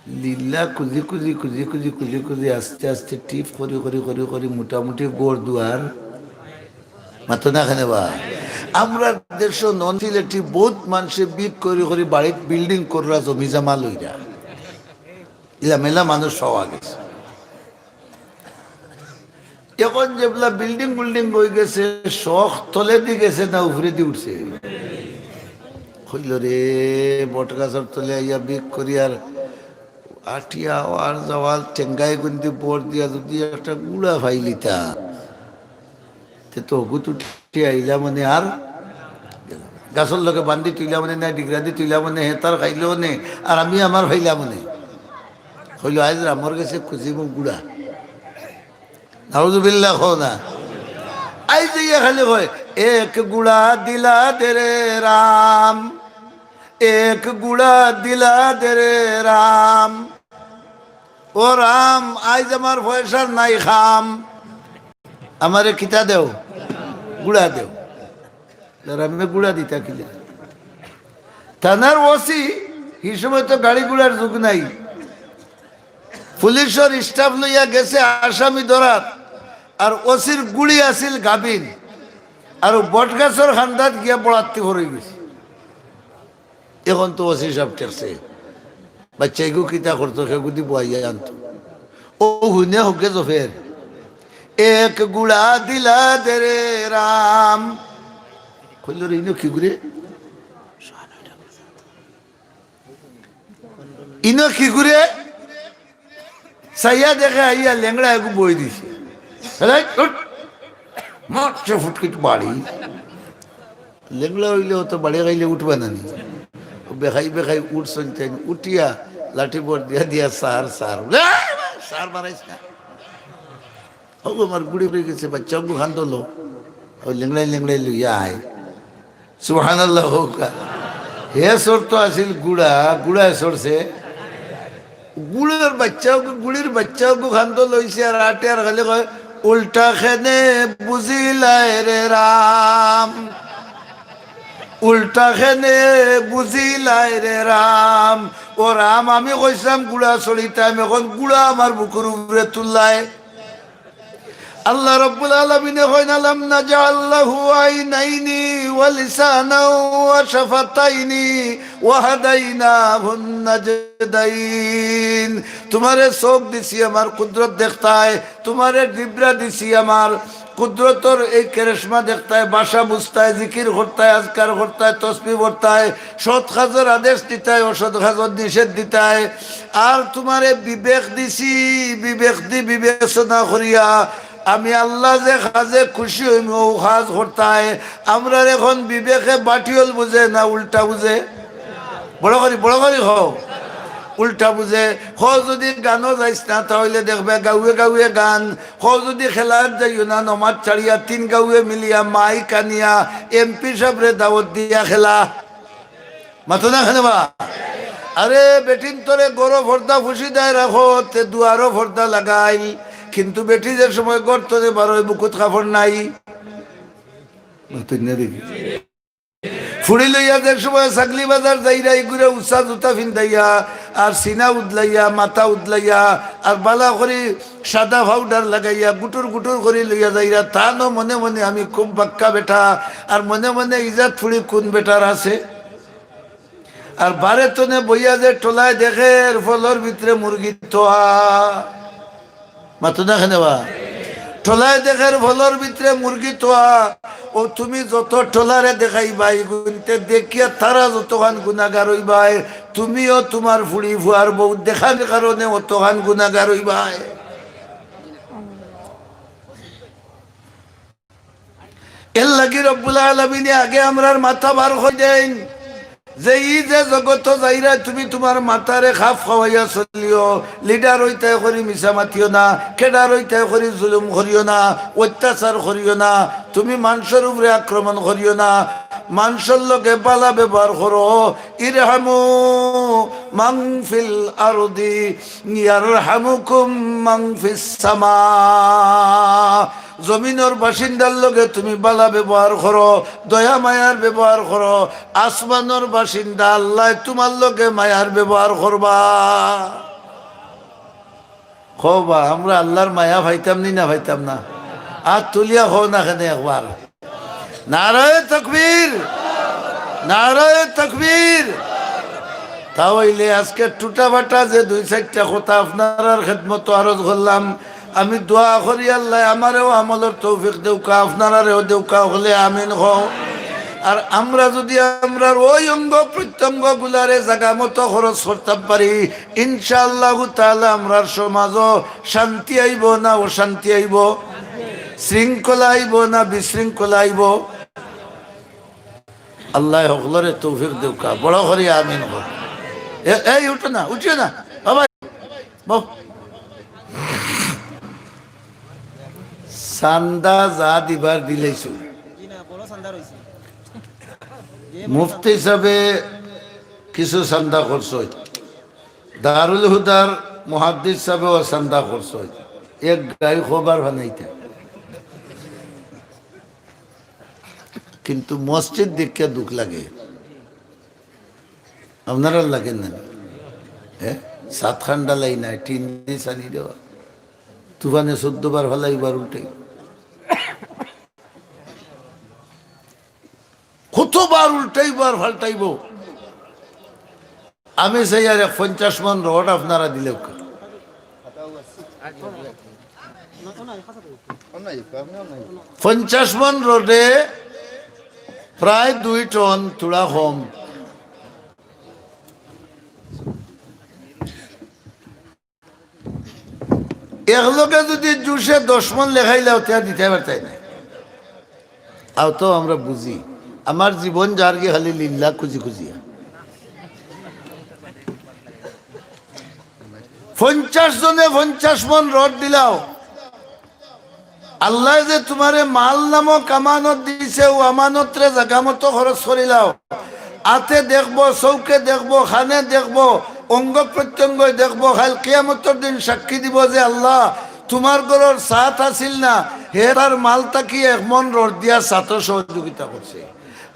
লীলা কুজি কুজি, কুজি কুজি, কুজি কুজি, আস্তে আস্তে টিপ করি, করি, করি, করি, মোটামুটি ঘর দুয়ার। মাতো না কেনে বা? আমরার দেশো নন সিলেটি বউত মানষে ভিক করি, করি বাড়িত বিল্ডিং কররা, জমি জমা লইরা। ইলা মেলা মানুষ পাওয়া গেছে। এখন যেবলা বিল্ডিং উল্ডিং অই গেছে, শখ তলেদি গেছে না উপরেদি উঠছে? কইল রে, বট গাছর তলে আইয়া ভিক করি আর আটিয়া আর যাওয়ার টেঙ্গাই গুন্দি বর দিয়া যুদি একটা গুড়া পাইলিতা, তে তো হগুত উঠি আইলাম মানে আর গাছর লগে বান্ধি তুইলাম মানে না, ডিগরাদি তুইলাম মানে, হে তার খাইলো নে, আর আমি আমার খাইলাম মানে। কইল, "আইজ রামর গেছে খুঁজিমু গুড়া।" নাউজুবিল্লাহ কও না। আইজ ইয়া খালি কয়, "এক গুড়া দিলা দে রে রাম, এক গুড়া দিলা দে রে রাম। ও রাম, আইজ আমার পয়সার নাই খাম, আমারে কিতা দেও, গুড়া দেও।" রামে গুড়া দিতা কিলা? থানার ওসি, হি সময় তো গাড়ি গুড়ার যুগ নাই। পুলিশর স্টাফ লইয়া গেছে আসামি ধরাত, আর ওসির গুড়ি আছিল গাবিন, আর ও বটগাছর খান্দাত গিয়া বড়াত্তি পড়ি গেছে। এখন তো ওসি সাব ঠেকছে, বাচ্চাইগু কিতা করতো, সেগুদি বইয়া আনতো। ও হুনে হকে জফের, "এক গুড়া দিলা দে রে রাম।" কইল রে, "ইনো কি গুড়ে? ইনো কি গুড়ে?" চাইয়া দেখে আইয়া লেংড়া এগু বই দিছে। "এই, উঠ।" মারছে ফুটকিত বাড়ি। লেংড়া অইলে অত বাড়ি খাইলে উঠবা না নি? ও বেখাই বেখাই উঠছইন তাইন, উঠিয়া লাঠি বর দিয়া দিয়া, "স্যার, স্যার।" বলে, "এই, স্যার মারাইস না।" ও আমার গুড়ি পড়ি গেছে, বাচ্চাগু কান্দলো, ও লেংড়াই লেংড়াই লইয়া আয়। সুবহানাল্লাহ কউক্কা। হে চড়তো আছিল গুড়া, গুড়ায় চড়ছে। গুড়ির বাচ্চাগু, গুড়ির বাচ্চাগু কান্দলো অইছে আর আটে আর খালি কয়, "উল্টা কেনে বুঝিলায় রে রাম, উল্টা কেনে বুঝিলায় রে রাম।" ও রাম, আমি কইছিলাম গুড়া চড়িতাম, এখন গুড়া আমার বুকুর উপরে তুললায়। আল্লাহ রাব্বুল আলামিনে কইন, "আলাম নাজআল লাহু আইনাইনি ওয়া লিসানাও ওয়া শাফাতাইনি ওয়া হাদাইনাহুন নাজদাইন।" তুমারে চউখ দিছি আমার কুদরত দেখতায়, তুমারে জিব্রা দিছি আমার কুদরতর এই কেরেশমা দেখতায়, ভাষা বুঝতায়, জিকির করতায়, আজকার করতায়, তসবি পড়তায়, সৎ কাজর আদেশ দিতায়, অসৎ কাজর নিষেধ দিতায়। আর তুমারে বিবেক দিছি, বিবেক দি বিবেচনা করিয়া আমি আল্লাহ যে কাজে খুশি অইমু, অউ কাজ করতায়। আমরার এখন বিবেকে বাটিওল বুঝে না উল্টা বুঝে? বড় করি, বড় করি কও। উল্টা বুঝে। কও যুদি গানো যাইস না, তা অইলে দেখবে গাউয়ে গাউয়ে গান। কও যুদি খেলাত যাইও না, নমাজ ছাড়িয়া তিন গাউয়ে মিলিয়া মাইক আনিয়া এমপি সাবরে দাওয়াত দিয়া খেলা। মাতো না কেনে বা? আরে বেটিন্তরে ঘরো পর্দা ফুশিদায় রাখো, তে দুয়ারো পর্দা লাগাইল, কিন্তু বেটি যে সময় ঘর তনে বারয় বুকুত কাপড় নাই। মাতো না দেখি। ফুড়ি লইয়া যে সময় ছাগলি বাজার যাইরা, ইগুরে উচা জুতা ফিন্দাইয়া আর সিনা উদলাইয়া, মাথা উদলাইয়া আর বালা করি সাদা পাউডার লাগাইয়া গুটুর গুটুর করি লইয়া যাইরা, তানও মনে মনে আমি খুব বাক্কা বেটা, আর মনে মনে ইজাত ফুড়ি কুন বেটার আছে। আর বারে তনে বইয়া যে টলায় দেখের ফলর ভিতরে মুরগি থোয়া। মাতো না কেনে বা? টলায় দেখের ফলর ভিতরে মুরগি থোয়া। ও তুমি যত টলারে দেখাইবায়, ইগুইন্তে দেখিয়া তারা যতখান গুনাগার অইবায়, তুমিও তুমার ফুড়ি ফুয়ার বউ দেখার কারণে অতখান গুনাগার অইবায়। এরলাগি রব্বুল আলামিনে আগে আমরার মাথা বার করি দেইন, যে ই যে জগতো যাইরায় তুমি তুমার মাথারে খাপ খাওয়াইয়া চলিও, লিডার অইতায় করি মিছা মাতিও না, কেডার অইতায় করি জুলুম করিও না, অত্যাচার করিও না, তুমি মানষর উপরে আক্রমণ করিও না, মানষর লগে বালা ব্যবহার করো। ইরহামু মান ফিল আরদি ইয়ারহামুকুম মান ফিস সামা। জমিনর বাসিন্দার লগে তুমি বালা ব্যবহার করো, দয়া মায়ার ব্যবহার করো। আসমানর বাসিন্দা আল্লায় তুমার লগে মায়ার ব্যবহার করবা। কও বা, আমরা আল্লার মায়া পাইতাম নি না পাইতাম না? আত তুলিয়া কও না কেনে একবার। নারায়ে তাকবীর, নারায়ে তাকবীর। তা অইলে আজকে টুটাফাটা যে দুই চাইরটা কথা আপনারার খেদমতো আরজ করলাম, আমি দোয়া করি আল্লায় আমারেও আমলর তৌফিক দেউক্কা, আপনারারেও দেউক্কা, অকলে আমিন কও। আর আমরা যুদি আমরার অউ অঙ্গ প্রত্যঙ্গগুলারে জাগা মতো খরচ করতাম পারি, ইনশাআল্লাহু তাআলা আমরার সমাজো শান্তি আইবো না অশান্তি আইবো? শৃঙ্খলা আইবো না বিশৃঙ্খলা আইবো? আল্লায় হকলরে তৌফিক দেউক্কা। বড় করি আমিন কও। এ-, এই উঠো না, উঠিও না। বাবা, বও। চান্দা যা দিবার দিলাইছো। মুফতি সাবে কিছু চান্দা করছইন। দারুল হুদার মুহাদ্দিস সাবেও চান্দা করছইন। এক গাই খবর বানাইতা। কিন্তু মসজিদ দেখিয়া দুখ লাগে। আপনারার লাগে না? হ্যাঁ, সাত খান ঢালাই নাই, টিন দি ছানি দেওয়া। তুফানে চৌদ্দ বার ফালাইবার উল্টাই। কতবার উল্টাইবার ফাল্টাইবো। আমি চাই আর এক পঞ্চাশ মন রড আপনারা দিলে। পঞ্চাশ মন রডে প্রায় দুই টন, থুড়া কম। একলগে যুদি জুশে দশ মন লেখাইলাও, তে দিতায় পারতায় নায়। আও তো আমরা বুঝি, আমার জীবন যারগি খালি লিল্লা খুজি খুজিয়া। পঞ্চাশ জনে পঞ্চাশ মন রড দিলাও, আল্লায় যে তুমারে মাল নামক আমানত দিছে, অউ আমানতরে জাগা মতো খরচ করিলাও। আতে দেখবো, চউখে দেখবো, কানে দেখবো, অঙ্গ প্রত্যঙ্গই দেখবো, কাইল কিয়ামতর দিন সাক্ষী দিবো যে, "আল্লাহ, তুমার ঘরর ছাদ আছিল না, হে তার মাল থাকি এক মন রড দিয়া ছাদো সহযোগিতা করছে।"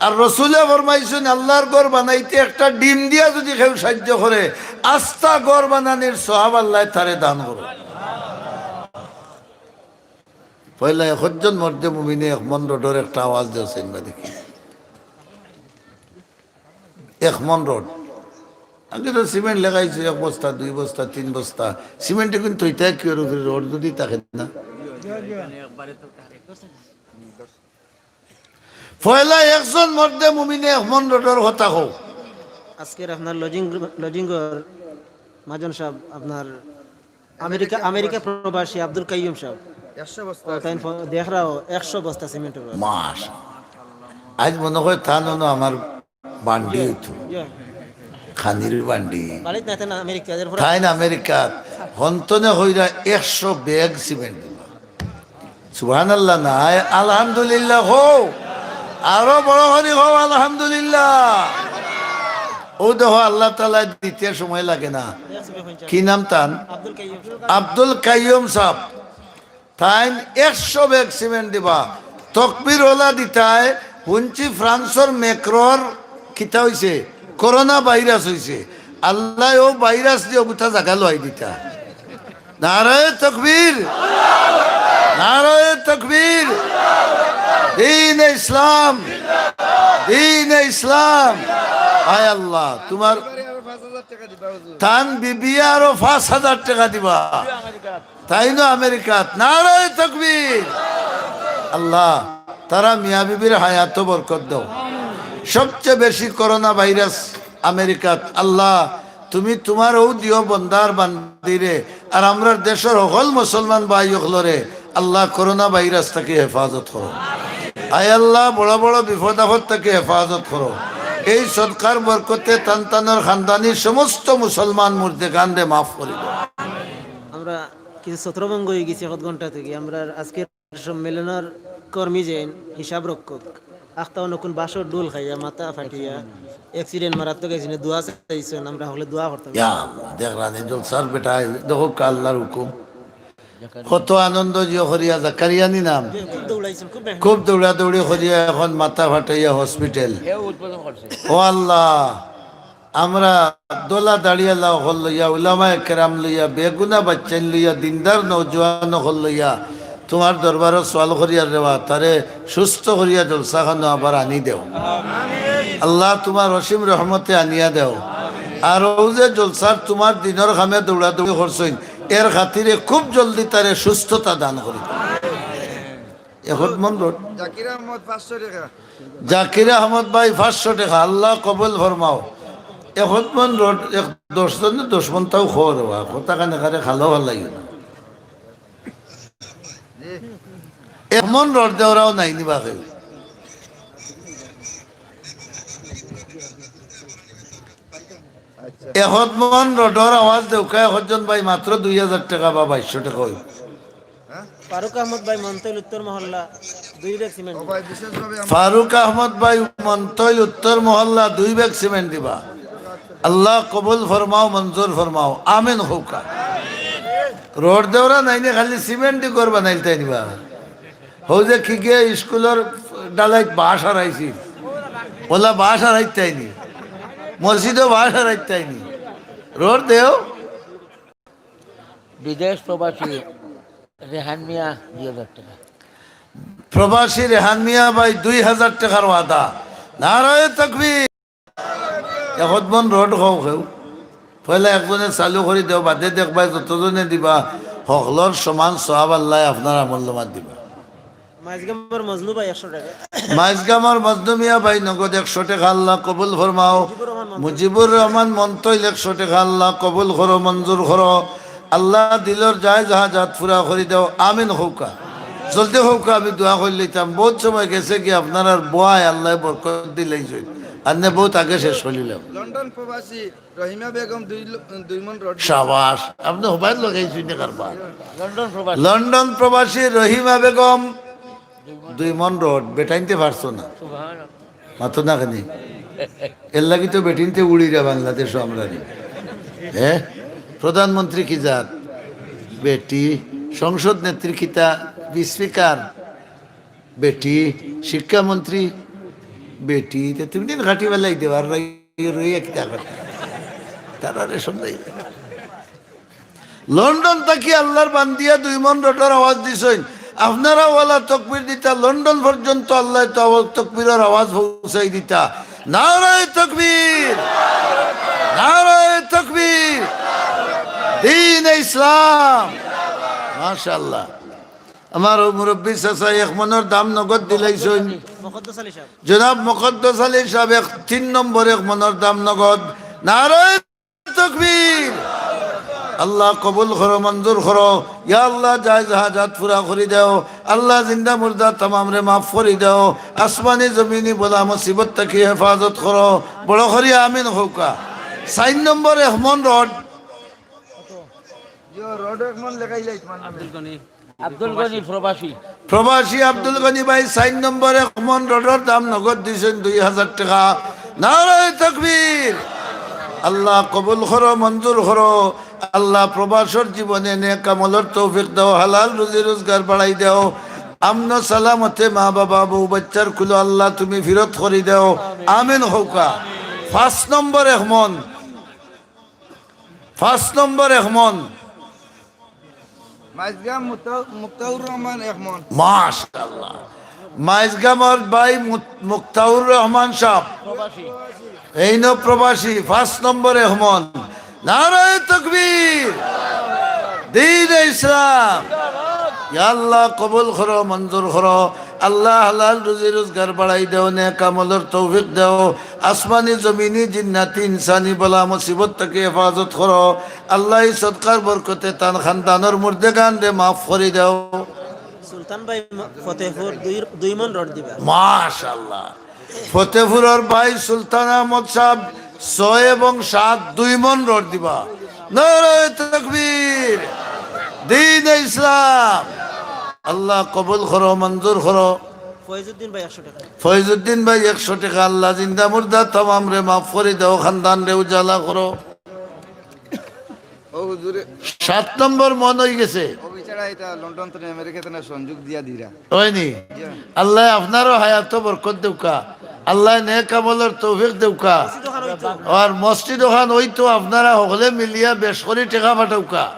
আর রসুলে ফরমাইছইন, আল্লার ঘর বানাইতে একটা ডিম দিয়া যুদি কেউ সাইয্য করে, আস্তা ঘর বানানির সওয়াব আল্লায় তারে দান করো। পয়লা একজন মর্দে মুমিনে এক মন রডর একটা আওয়াজ দেও চাইন বা দেখি। এক মন রড। আগে তো সিমেন্ট লাগাইছে এক বস্তা, দুই বস্তা, তিন বস্তা। সিমেন্টে কিন্তু ইটা কি ওর উপরে রড যুদি থাকে না। পয়লা একজন মর্দে মুমিনে এক মন রডর কথা কও। আজকের আপনার লজিং, লজিং ঘর মাজন সাব, আপনার আমেরিকা, আমেরিকা প্রবাসী আব্দুল কাইয়ুম সাব। একশো বস্তা ও, তাইন সিমেন্ট। ফ-, দেখরাও একশো বস্তা সিমেন্টর। মাশাআল্লাহ। আইজ মনো কয় তান অনো আমার বান্ডি অইতো। ইয়া। খানির বান্ডি। বাড়িত নাই, তাইন আমেরিকা, এরপরে তাইন আমেরিকাত হন্তনে কইরা একশো ব্যাগ সিমেন্ট দিবা। সুবহানাল্লাহ না, আয় আলহামদুলিল্লাহ কও। আরো বড় করি কও আলহামদুলিল্লাহ। অউ দেখো আল্লাহ তাআলায় দিতে সময় লাগে না। কি নাম তান? আব্দুল কাইয়ুম সাব। তাইন একশো ব্যাগ সিমেন্ট দিবা। তকবির ওলা দিতায়, হুনছি ফ্রান্সর মেক্রর কিতা অইছে? করোনা ভাইরাস অইছে। আল্লায় অউ ভাইরাস দিয়া গুতা জাগা লওয়াই দিতা। নারায়ে তকবীর, নারায়ে তকবীর, দ্বীনে ইসলাম, দ্বীনে ইসলাম। আয় আল্লাহ, তুমার তান বিবিয়ে আরো পাঁচ হাজার টেকা দিবা। তাইনও আমেরিকাত। নারায়ে তকবীর। আল্লাহ, তারা মিয়া বিবির হায়াতো বরকত দেও। সবচে বেশি করোনা ভাইরাস আমেরিকাত। আল্লাহ, তুমি তুমার অউ দিও বন্দার বান্দিরে, আর আমরার দেশর হকল মুসলমান ভাই অকলরে আল্লাহ করোনা ভাইরাস থাকি হেফাজত করো। আয় আল্লাহ, বড় বড় বিপদ আপদ থাকি হেফাজত করো। এই সদকার বরকতে তান তানর খানদানি সমস্ত মুসলমান মুর্দেগানরে মাফ করি দেও। আমরা কিছু ছত্রভঙ্গ অই গেছি এক ঘন্টা থাকি। আমরার আজকের সম্মেলনর কর্মী যেইন হিসাব রক্ষক, আখতা অনকুন বাঁশর ঢুল খাইয়া, মাথা ফাটিয়া, accident, মারাত্মক accident, দোয়া চাইছইন, আমরা হকলে দোয়া করতাম। ইয়া আল্লাহ, দেখরা নি জলসার বেটায়, দেখউক্কা আল্লার হুকুম। কত আনন্দ জিও করিয়া, জাকারিয়া নি নাম? খুব দৌড়াইছইন, খুব মেহনত। খুব দৌড়াদৌড়ি করিয়া অখন মাথা ফাটাইয়া হসপিটাল। ও আল্লাহ, আমরা দলা দাড়িআলা অকল লইয়া, উলামায়ে কেরাম লইয়া, বেগুনা বাইচ্চাইন লইয়া, দিনদার নওজোয়ান অকল লইয়া তুমার দরবারো সওয়াল করিয়ার রেবা, তারে সুস্থ করিয়া জলসাখানো আবার আনি দেও। আল্লাহ, তুমার অসীম রহমতে আনিয়া দেও। আর অউ যে জলসার তুমার দিনর কামে দৌড়াদৌড়ি করছইন, এর খাতিরে খুব জলদি তারে সুস্থতা দান করি দেও। এহদমন রড। জাকির আহমদ, পাঁচশো টেকা। জাকির আহমদ ভাই, পাঁচশো টেকা, আল্লাহ কবুল ফরমাও। এহদমন রড, এক দশ জনে দশ মন তাও খবর হওয়া, কথা কানে কারে খালো ভালাইও না। এক মন রড দেওরাও নাই নি বাকি। এহদমন রডর আওয়াজ দেউক্কা, একজন ভাই মাত্র দুই হাজার টেকা বা বাইশশো টেকা অইব। ফারুক আহমদ ভাই, মনতইল উত্তর মহল্লা, দুই ব্যাগ সিমেন্ট। ফারুক আহমদ ভাই, মনতইল উত্তর মহল্লা, দুই ব্যাগ সিমেন্ট দিবা। আল্লাহ কবুল ফরমাও, মঞ্জুর ফরমাও, আমিন কউক্কা। রড দেওরা নাইনি, খালি সিমেন্ট দি ঘর বানাইলতায় নিবা। হউ যে কি গিয়া স্কুলর ডালাইত বাঁশ হারাইছি, অলা বাঁশ হারাইতায়নি, মসজিদো বাঁশ হারাইতায়নি। রড দেও। বিদেশ প্রবাসী রেহান মিয়া দুই হাজার টেকা। প্রবাসী রেহান মিয়া ভাই দুই হাজার টেকার ওয়াদা। নারায়ে তাকবীর। এহদমন রড কও কেউ। পয়লা একজনে চালু করি দেও, বাদে দেখবায় যতজনে দিবা, হকলর সমান সওয়াব আল্লায় আপনার আমলনামাত দিবা। মাইজগামর মজনু ভাই একশো টেকা। মাইজগামর মজনু মিয়া ভাই নগদ একশো টেকা আল্লাহ কবুল ফরমাও। মুজিবুর রহমান মন্ত্র। মুজিবুর রহমান মন্ত্র অইল একশো টেকা আল্লাহ কবুল করো, মঞ্জুর করো। আল্লাহ দিলর জায়েজ হাজাত পুরা করি দেও, আমিন কউক্কা। জলদি কউক্কা, আমি দোয়া করি লইতাম। বউত সময় গেছে গি আপনারার বওয়ায় আল্লায় বরকত দিলাইছইন। আন্নে বউত আগে শেষ করিলাম। লন্ডন প্রবাসী রহিমা বেগম দুই ল-, দুই মন রড। সাবাস, আপনে হবাই লাগাইছইন নে কারবার। লন্ডন প্রবাসী। লন্ডন প্রবাসী রহিমা বেগম দুই মন রড, বেটাইনতে পারছো না। সুবহানাল্লাহ। মাতো না কেনে? এর লাগি তো বেটিনতে উড়িরা বাংলাদেশো আমরারে। হ্যাঁ? প্রধানমন্ত্রী কি জাত? বেটি। সংসদ নেত্রী কিতা? স্পিকার। বেটি। শিক্ষামন্ত্রী? বেটি। তে তুমি দিন ঘাটি বেলাই দেওয়ার রই, রই একটা ঘাটি। তারা রে সন্দেহ। লন্ডন থাকি আল্লাহর বান্দিয়ে দুই মন রডর আওয়াজ দিছইন। আপনারা ওয়ালা তকবীর দিতা, লন্ডন পর্যন্ত আল্লাহ তো আওয়াজ, তকবীরর আওয়াজ পৌঁছাই দিতা। নারায়ে তকবীর, নারায়ে তকবীর, দ্বীনে ইসলাম। মাশাআল্লাহ। আমার মুরব্বী চাচা এক মনর দাম নগদ দিলাইছইন। মুকদ্দস আলী সাহেব। জনাব মুকদ্দস আলী সাহেব এক, তিন নম্বর এক মনর দাম নগদ। নারায়ে তকবীর। আল্লাহ কবুল করো, মঞ্জুর করো। ইয়া আল্লাহ, জায়েজ হাজাত পুরা করি দেও। আল্লাহ, জিন্দা মুর্দা তামামরে মাফ করি দেও। আসমানি জমিনি বালা মুসিবত থাকি হেফাজত করো। বড় করি আমিন কউক্কা। চাইর নম্বর এক মন রড। ইয়ো, রড এক মন লেখাই যাইত মানে। আব্দুল গনি। আব্দুল গনি প্রবাসী। প্রবাসী আব্দুল গনি ভাই চাইর নম্বর এক মন রডর দাম নগদ দিছইন দুই হাজার টেকা। নারায়ে তকবীর। আল্লাহ কবুল করো, মঞ্জুর করো। আল্লাহ প্রবাসর জীবনে নেক আমলর তৌফিক দেও, হালাল রুজি রোজগার বাড়াই দেও। আমন সালামতে মা বাবা বউ বাচ্চার কুলো আল্লাহ তুমি ফিরত করি দেও। আমিন কউক্কা। পাঁচ নম্বর এক মন, পাঁচ নম্বর এক মন। মাইজগাম মুক্তা-, মুক্তাউর রহমান এক মন। মাশাআল্লাহ। মাইজগামর ভাই মুত-, মুক্তাউর রহমান সাহেব। এইন প্রবাসী, পাঁচ নম্বর এক মন। নারায়ে তকবীর। দ্বীনে ইসলাম। ইয়া আল্লাহ, কবুল করো, মঞ্জুর করো। আল্লাহ, হালাল রুজি রোজগার বাড়াই দেও, নেক আমলর তৌফিক দেও। আসমানি, জমিনি, জিন্নাতি, ইনসানি বালা মুসিবত থাকি হেফাজত করো। আল্লাহ, ই সদকার বরকতে তান খানদানর মুর্দেগানরে মাফ করি দেও। সুলতান ভাই ম-, ফতেপুর দুই, দুই মন রড দিবা। মাশাআল্লাহ। ফতেপুরর ভাই সুলতান আহমদ সাহেব ছয় এবং সাত দুই মন রড দিবা। নারায়ে তকবীর, দ্বীনে ইসলাম। আল্লাহ কবুল করো, মঞ্জুর করো। ফয়জুদ্দিন ভাই একশো টেকা। ফয়জুদ্দিন ভাই একশো টেকা। আল্লাহ জিন্দা মুর্দা তামামরে মাফ করি দেও, খানদানরে উজালা করো। ও হুজুরে। সাত নম্বর মন অইগেছে। ও বেচারা এটা লন্ডন থেকে আমেরিকা থেকে সংযোগ দিয়া দিরা। অয়নি? জি। আল্লাহ আপনারও হায়াতো বরকত দেউক্কা। আল্লাহ নেক আমলর তৌফিক দেউক্কা। মসজিদ ওখান অইতো। আর মসজিদ ওখান অইতো, আপনারা হকলে মিলিয়া বেশ করি টেকা পাঠাউক্কা।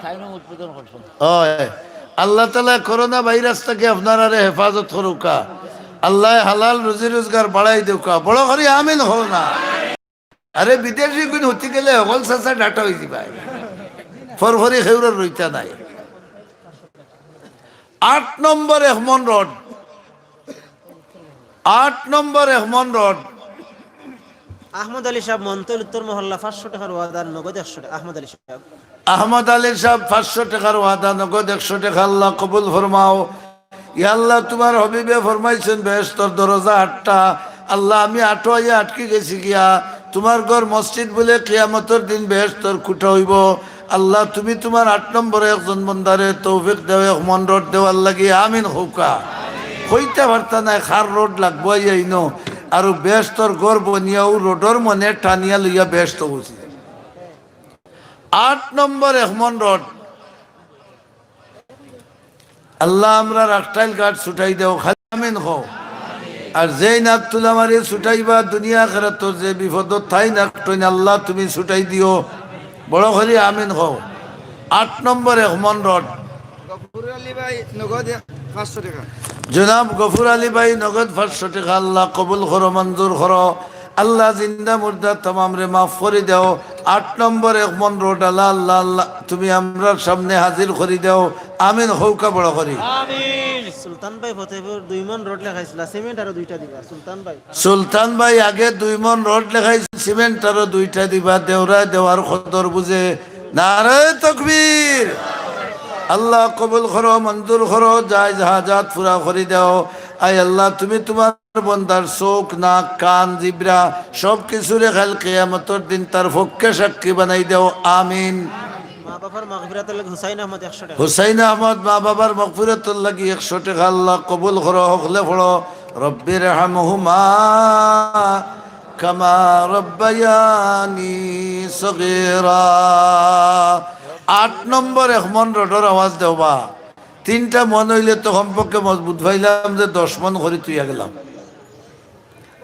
অয়। আল্লাহ তাআলা করোনা ভাইরাস থাকি আপনারারে হেফাজত করউক্কা। আল্লাহ হালাল রুজি রোজগার বাড়াই দেউক্কা। বড় করি আমিন কও না। আরে, বিদেশি গুণ হতে গেলে হকল চাচা ডাটা অই যিবা। ফরফরি খেউরর রইতা নাই। আট নম্বর এক মন রড। আট নম্বর এক মন রড। আহমদ আলী সাহেব, মন্তেল উত্তর মহল্লা, পাঁচশো টেকার ওয়াদা, নগদ একশো টেকা। আহমদ আলী সাহেব। আহমদ আলী সাহেব, পাঁচশো টেকার ওয়াদা, নগদ একশো টেকা। আল্লাহ কবুল ফরমাও। ইয়া আল্লাহ, তুমার হাবিবে ফরমাইছইন, বেহেশতর দরজা আটটা। আল্লাহ, আমি আটো আইয়া আটকি গেছি গিয়া। তুমার ঘর মসজিদ বুলে কিয়ামতর দিন বেহেশতর খুটা অইবো। আল্লাহ, তুমি তুমার আট নম্বরে একজন বন্দারে তৌফিক দেও, এক মন রড দেওয়ার লাগি। আমিন কউক্কা। কইতা পারতা নায়, কার রড লাগবো আইয়া ইনো। আরো বেহেশতর ঘর বনিয়া অউ রডর মনে টানিয়া লইয়া বেহেশত গেছি। আট নম্বর এক মন রড। আল্লাহ, আমরা রাখটাইল ঘাট ছুটাই দেও, খালি আমিন কও। আর যেইন আত তুলা মারি ছুটাইবা, দুনিয়া আখেরাতর যে বিপদো তাইন আটইন, আল্লাহ তুমি ছুটাই দিও, বড় করি আমিন কও। আট নম্বর এক মন রড। গফুর আলী ভাই নগদ পাঁচশো টেকা। জনাব গফুর আলী ভাই নগদ পাঁচশো টেকা, আল্লাহ কবুল করো, মঞ্জুর করো। আল্লাহ জিন্দা মুর্দা তামামরে মাফ করি দেও। আট নম্বর এক মন রড আলা আল্লাহ, আল্লাহ তুমি আমরার সামনে হাজির করি দেও। আমিন কউক্কা বড় করি। আমিন। সুলতান ভাই ফতেপুর দুই মন রড লেখাইছিলা, সিমেন্ট আরো দুইটা দিবা। সুলতান ভাই। সুলতান ভাই আগে দুই মন রড লেখাইছে, সিমেন্ট আরো দুইটা দিবা, দেওরায় দেওয়ার কদর বুঝে। নারায়ে তকবীর। আল্লাহ কবুল করো, মঞ্জুর করো, জায়েজ হাজাত পুরা করি দেও। আয় আল্লাহ, তুমি তুমার বন্দার চউখ, নাক, কান, জিব্রা সব কিছুরে কাইল কিয়ামতর দিন তার পক্ষে সাক্ষী বানাই দেও। আমিন। মা বাবার মাগফিরাতুল লাগি হুসাইন আহমদ একশো টেকা। হুসাইন আহমদ, মা বাবার মাগফিরাতুর লাগি একশো টেকা আল্লাহ কবুল করো। হকলে পড়ো, রব্বির হামহুমা কামা রব্বায়ানি সগীরা। আট নম্বর এক মন রডর আওয়াজ দেও বা। তিনটা মন অইলে তো কমপক্ষে মজবুত পাইলাম যে দশ মন করি তুইয়া গেলাম।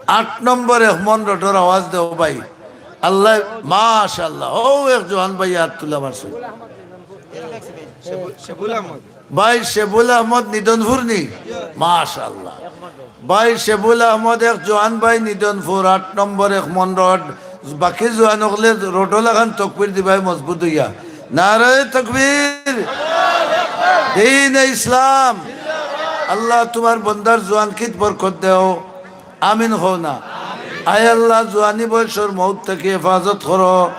আট নম্বর এক মন রডর আওয়াজ দেও ভাই। আল্লাহ, মাশাআল্লাহ। ও এক জোয়ান ভাই হাত তুলা মারছে। ভাই শেবুল আহমদ নিদনপুর নি? মাশাআল্লাহ। ভাই শেবুল আহমদ এক জোয়ান ভাই নিদনপুর, আট নম্বর এক মন রড। বাকি জোয়ান অকলে রডর লাখান তকবির দিবায় মজবুত অইয়া। নারায়ে তকবির। দ্বীনে ইসলাম। আল্লাহ তুমার বন্দার জোয়ানকিত বরকত দেও। আমিন কও না। আয় আল্লাহ, জোয়ানি বয়সর মউত থাকি হেফাজত করো।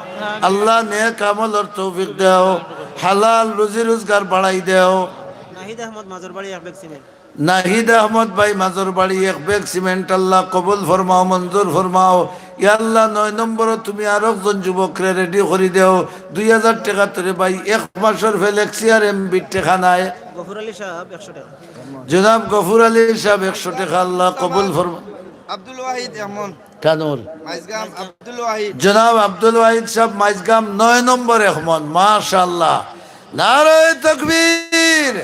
আল্লাহ, নেক আমলর তৌফিক দেও, হালাল রুজি রোজগার বাড়াই দেও। নাহিদ আহমদ মাজরবাড়ি এক ব্যাগ সিমেন্ট। নাহিদ আহমদ ভাই মাজরবাড়ি এক ব্যাগ সিমেন্ট, আল্লাহ কবুল ফরমাও, মঞ্জুর ফরমাও। ইয়া আল্লাহ, নয় নম্বরো তুমি আরো একজন যুবকরে রেডি করি দেও। দুই হাজার টেকা তোরে ভাই, এক মাসর ফ্লেক্সি আর এমবির টেকা নাই। গফুর আলী সাহেব একশো টেকা। জনাব গফুর আলী সাহেব একশো টেকা, আল্লাহ কবুল ফরমা। আব্দুল ওয়াহিদ এক মন। কানুর। মাইজগাম আব্দুল ওয়াহিদ। জনাব আব্দুল ওয়াহিদ সাহেব মাইজগাম নয় নম্বর এক মন, মাশাআল্লাহ। নারায়ে তাকবীর।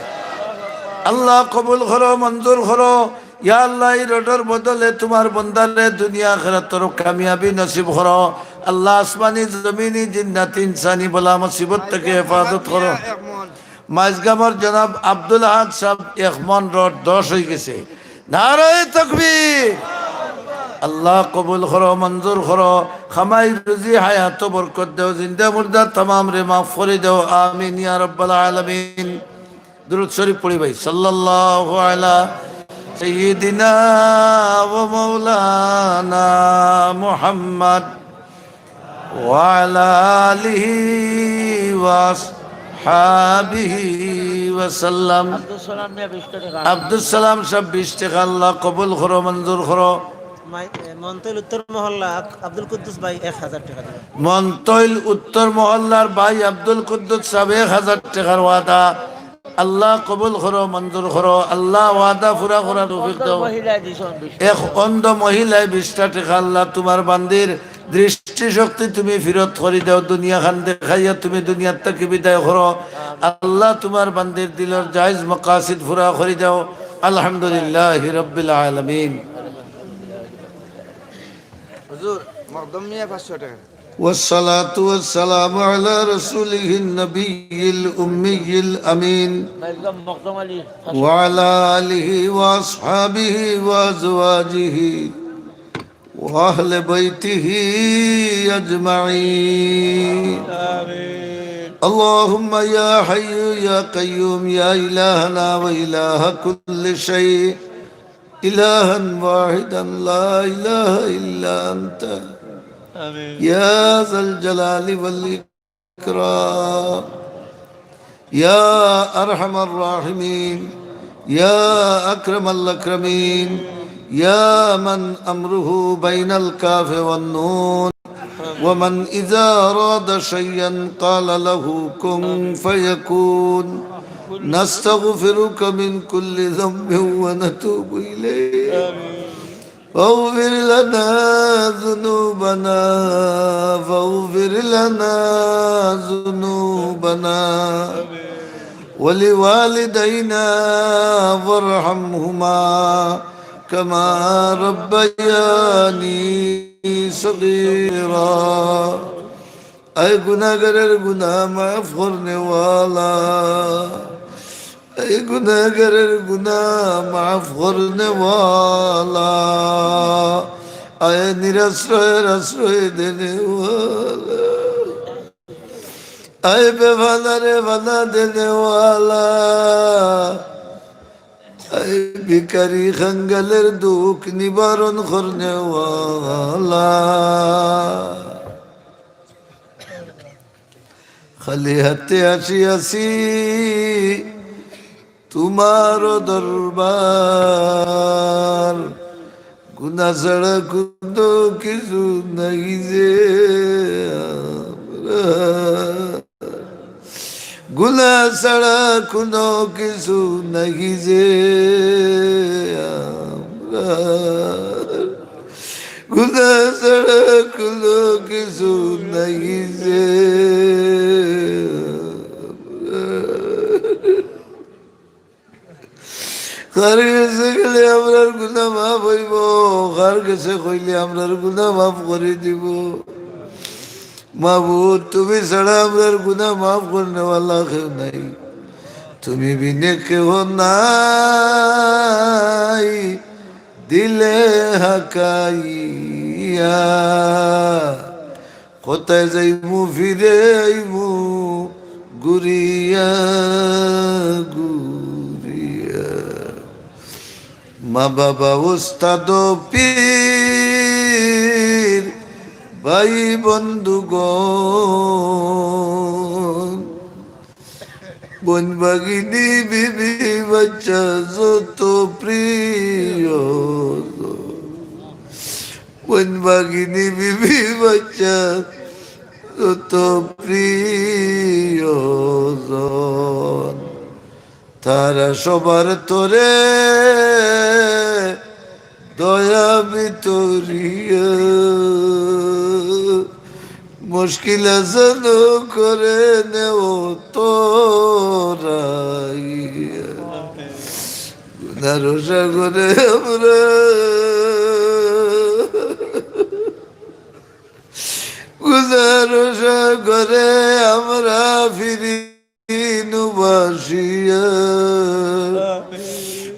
আল্লাহ কবুল করো, মঞ্জুর করো। ইয়া আল্লাহ, এই রডর বদলে তুমার বন্দারে দুনিয়া আখিরাতর কামিয়াবি নসিব করো। আল্লাহ আসমানি জমিনি জিন্নাতি ইনসানি বালা মুসিবত থাকি হেফাজত করো। এক মন। মাইজগামর জনাব আব্দুল আহাদ সাহেব এক মন রড দশ অই গেছে। নারায়ে তাকবীর। আল্লাহ কবুল করো, মঞ্জুর করো। কামাই রুজি হায়াতো বরকত দেও, জিন্দা মুর্দা তামামরে মাফ করি দেও। আমিন ইয়া রাব্বাল আলামিন। দুরূদ শরীফ পড়ি ভাই। সাল্লাল্লাহু আলা সাইয়্যিদিনা ওয়া মাওলানা মুহাম্মদ ওয়া আলা আলিহি ওয়া আসহাবিহি ওয়া সাল্লাম। আব্দুস সালাম মিয়া বিশ টেকা। আব্দুস সালাম সাহেব বিশ টেকা, আল্লাহ কবুল করো, মঞ্জুর করো। মাই-, এ, মনতৈল উত্তর মহল্লা আব-, আব্দুল কুদ্দুস ভাই এক হাজার টেকা দিবা। মনতৈল উত্তর মহল্লার ভাই আব্দুল কুদ্দুস সাহেব এক হাজার টেকার ওয়াদা। আল্লাহ কবুল করো, মঞ্জুর করো। আল্লাহ ওয়াদা পুরা করার তৌফিক দাও। এক অন্ধ মহিলায় বিশটা টেকা, আল্লাহ তুমার বান্দির দৃষ্টিশক্তি তুমি ফিরত করি দেও, দুনিয়া খান দেখাইয়া তুমি দুনিয়ার থাকি বিদায় করো। আল্লাহ তুমার বান্দির দিলর জায়েজ মাকাসিদ পুরা করি দেও। আলহামদুলিল্লাহি রাব্বিল আলামিন। হুজুর, মকদম মিয়া পাঁচশো টেকা। والصلاة والسلام على رسوله النبي الأمي الأمين وعلى آله وأصحابه وأزواجه وأهل بيته أجمعين. آمين. اللهم يا حي يا قيوم يا إلهنا وإله كل شيء إلها واحدا لا إله إلا أنت. آمين. يا ذا الجلال والإكرام. يا أرحم الراحمين. يا أكرم الأكرمين. يا من أمره بين الكاف والنون. ومن إذا أراد شيئا قال له كن فيكون. نستغفرك من كل ذنب ونتوب إليك. فاغفر لنا ذنوبنا، فاغفر لنا ذنوبنا ولوالدينا وارحمهما كما ربياني صغيرا. اے گناہگارر گناہ معاف کرنے والا، اے گناہگارر گناہ معاف کرنے والا، اے نراশ্রয়র আশ্রয় দেনে ওয়ালা, اے বেপানারে পানা দেনে ওয়ালা, اے ভিখারি কাঙ্গালর দুখ নিবারণ করনে ওয়ালা। খালি হাতে আসিয়াছি তুমার দরবার, গুনা ছাড়া কোনো কিছু নাই যে আমরা, গুনা ছাড়া কোনো কিছু নাই যে আমরা, গুনা ছাড়া কোনো কিছু নাই যে আমরা। কার গেছে গেলে আমরার গুনা মাফ অইবো, কার গেছে কইলে আমরার গুনা মাফ করি দিবো। মাবুদ, তুমি ছাড়া আমরার গুনা মাফ করনেওয়ালা কেউ নাই। তুমি বিনে কেউ নাই, দিলে হাকাইয়া। কোথায় যাইমু ফিরে আইমু ঘুরিয়া ঘুরিয়া। মা বাবা উস্তাদ পীর ভাই বন্ধুগণ, বইন ভাগিনী বিবি বাচ্চা যত প্রিয়, বইন ভাগিনী বিবি বাচ্চা যত প্রিয়জন, তারা সবার তরে দয়া ভিতরিয়া মুশকিল আসান করে নেও তোরাইয়া। গুনার সাগরে আমরা, গুনার সাগরে আমরা ফিরি নু ভাসিয়া,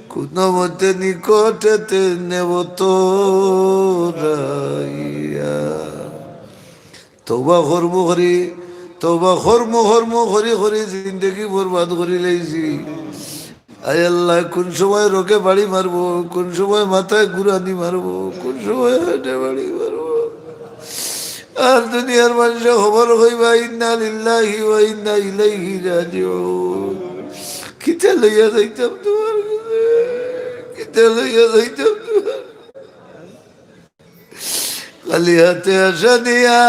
কোনো মতে নিকটেতে নেব তোরাইয়া। তওবা করমু করি, তওবা করমু করমু করি করি জিন্দেগি বরবাদ করি লাইছি। আয় আল্লাহ, কোন সময় রোগে বাড়ি মারবো, কোন সময় মাথায় গুরানি মারবো, কোন সময় হেডে বাড়ি মারবো। আর দুনিয়ার মানষে খবর কইবা, "ইন্না লিল্লাহি ওয়া ইন্না ইলাইহি রাজিউন।" কিতা লইয়া যাইতাম তোমার গেছে? কিতা লইয়া যাইতাম তোমার? খালি হাতে আশা নিয়া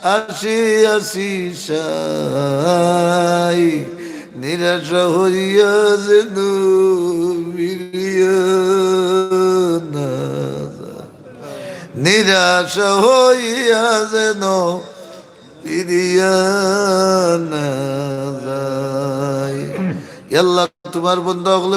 আসি আসি সাই, নিরাশা হইয়া যেন ফিরিয়া না যায়। নিরাশা হইয়া যেন ফিরিয়া না যায়। ইয়া আল্লাহ, তোমার বন্দা অকলে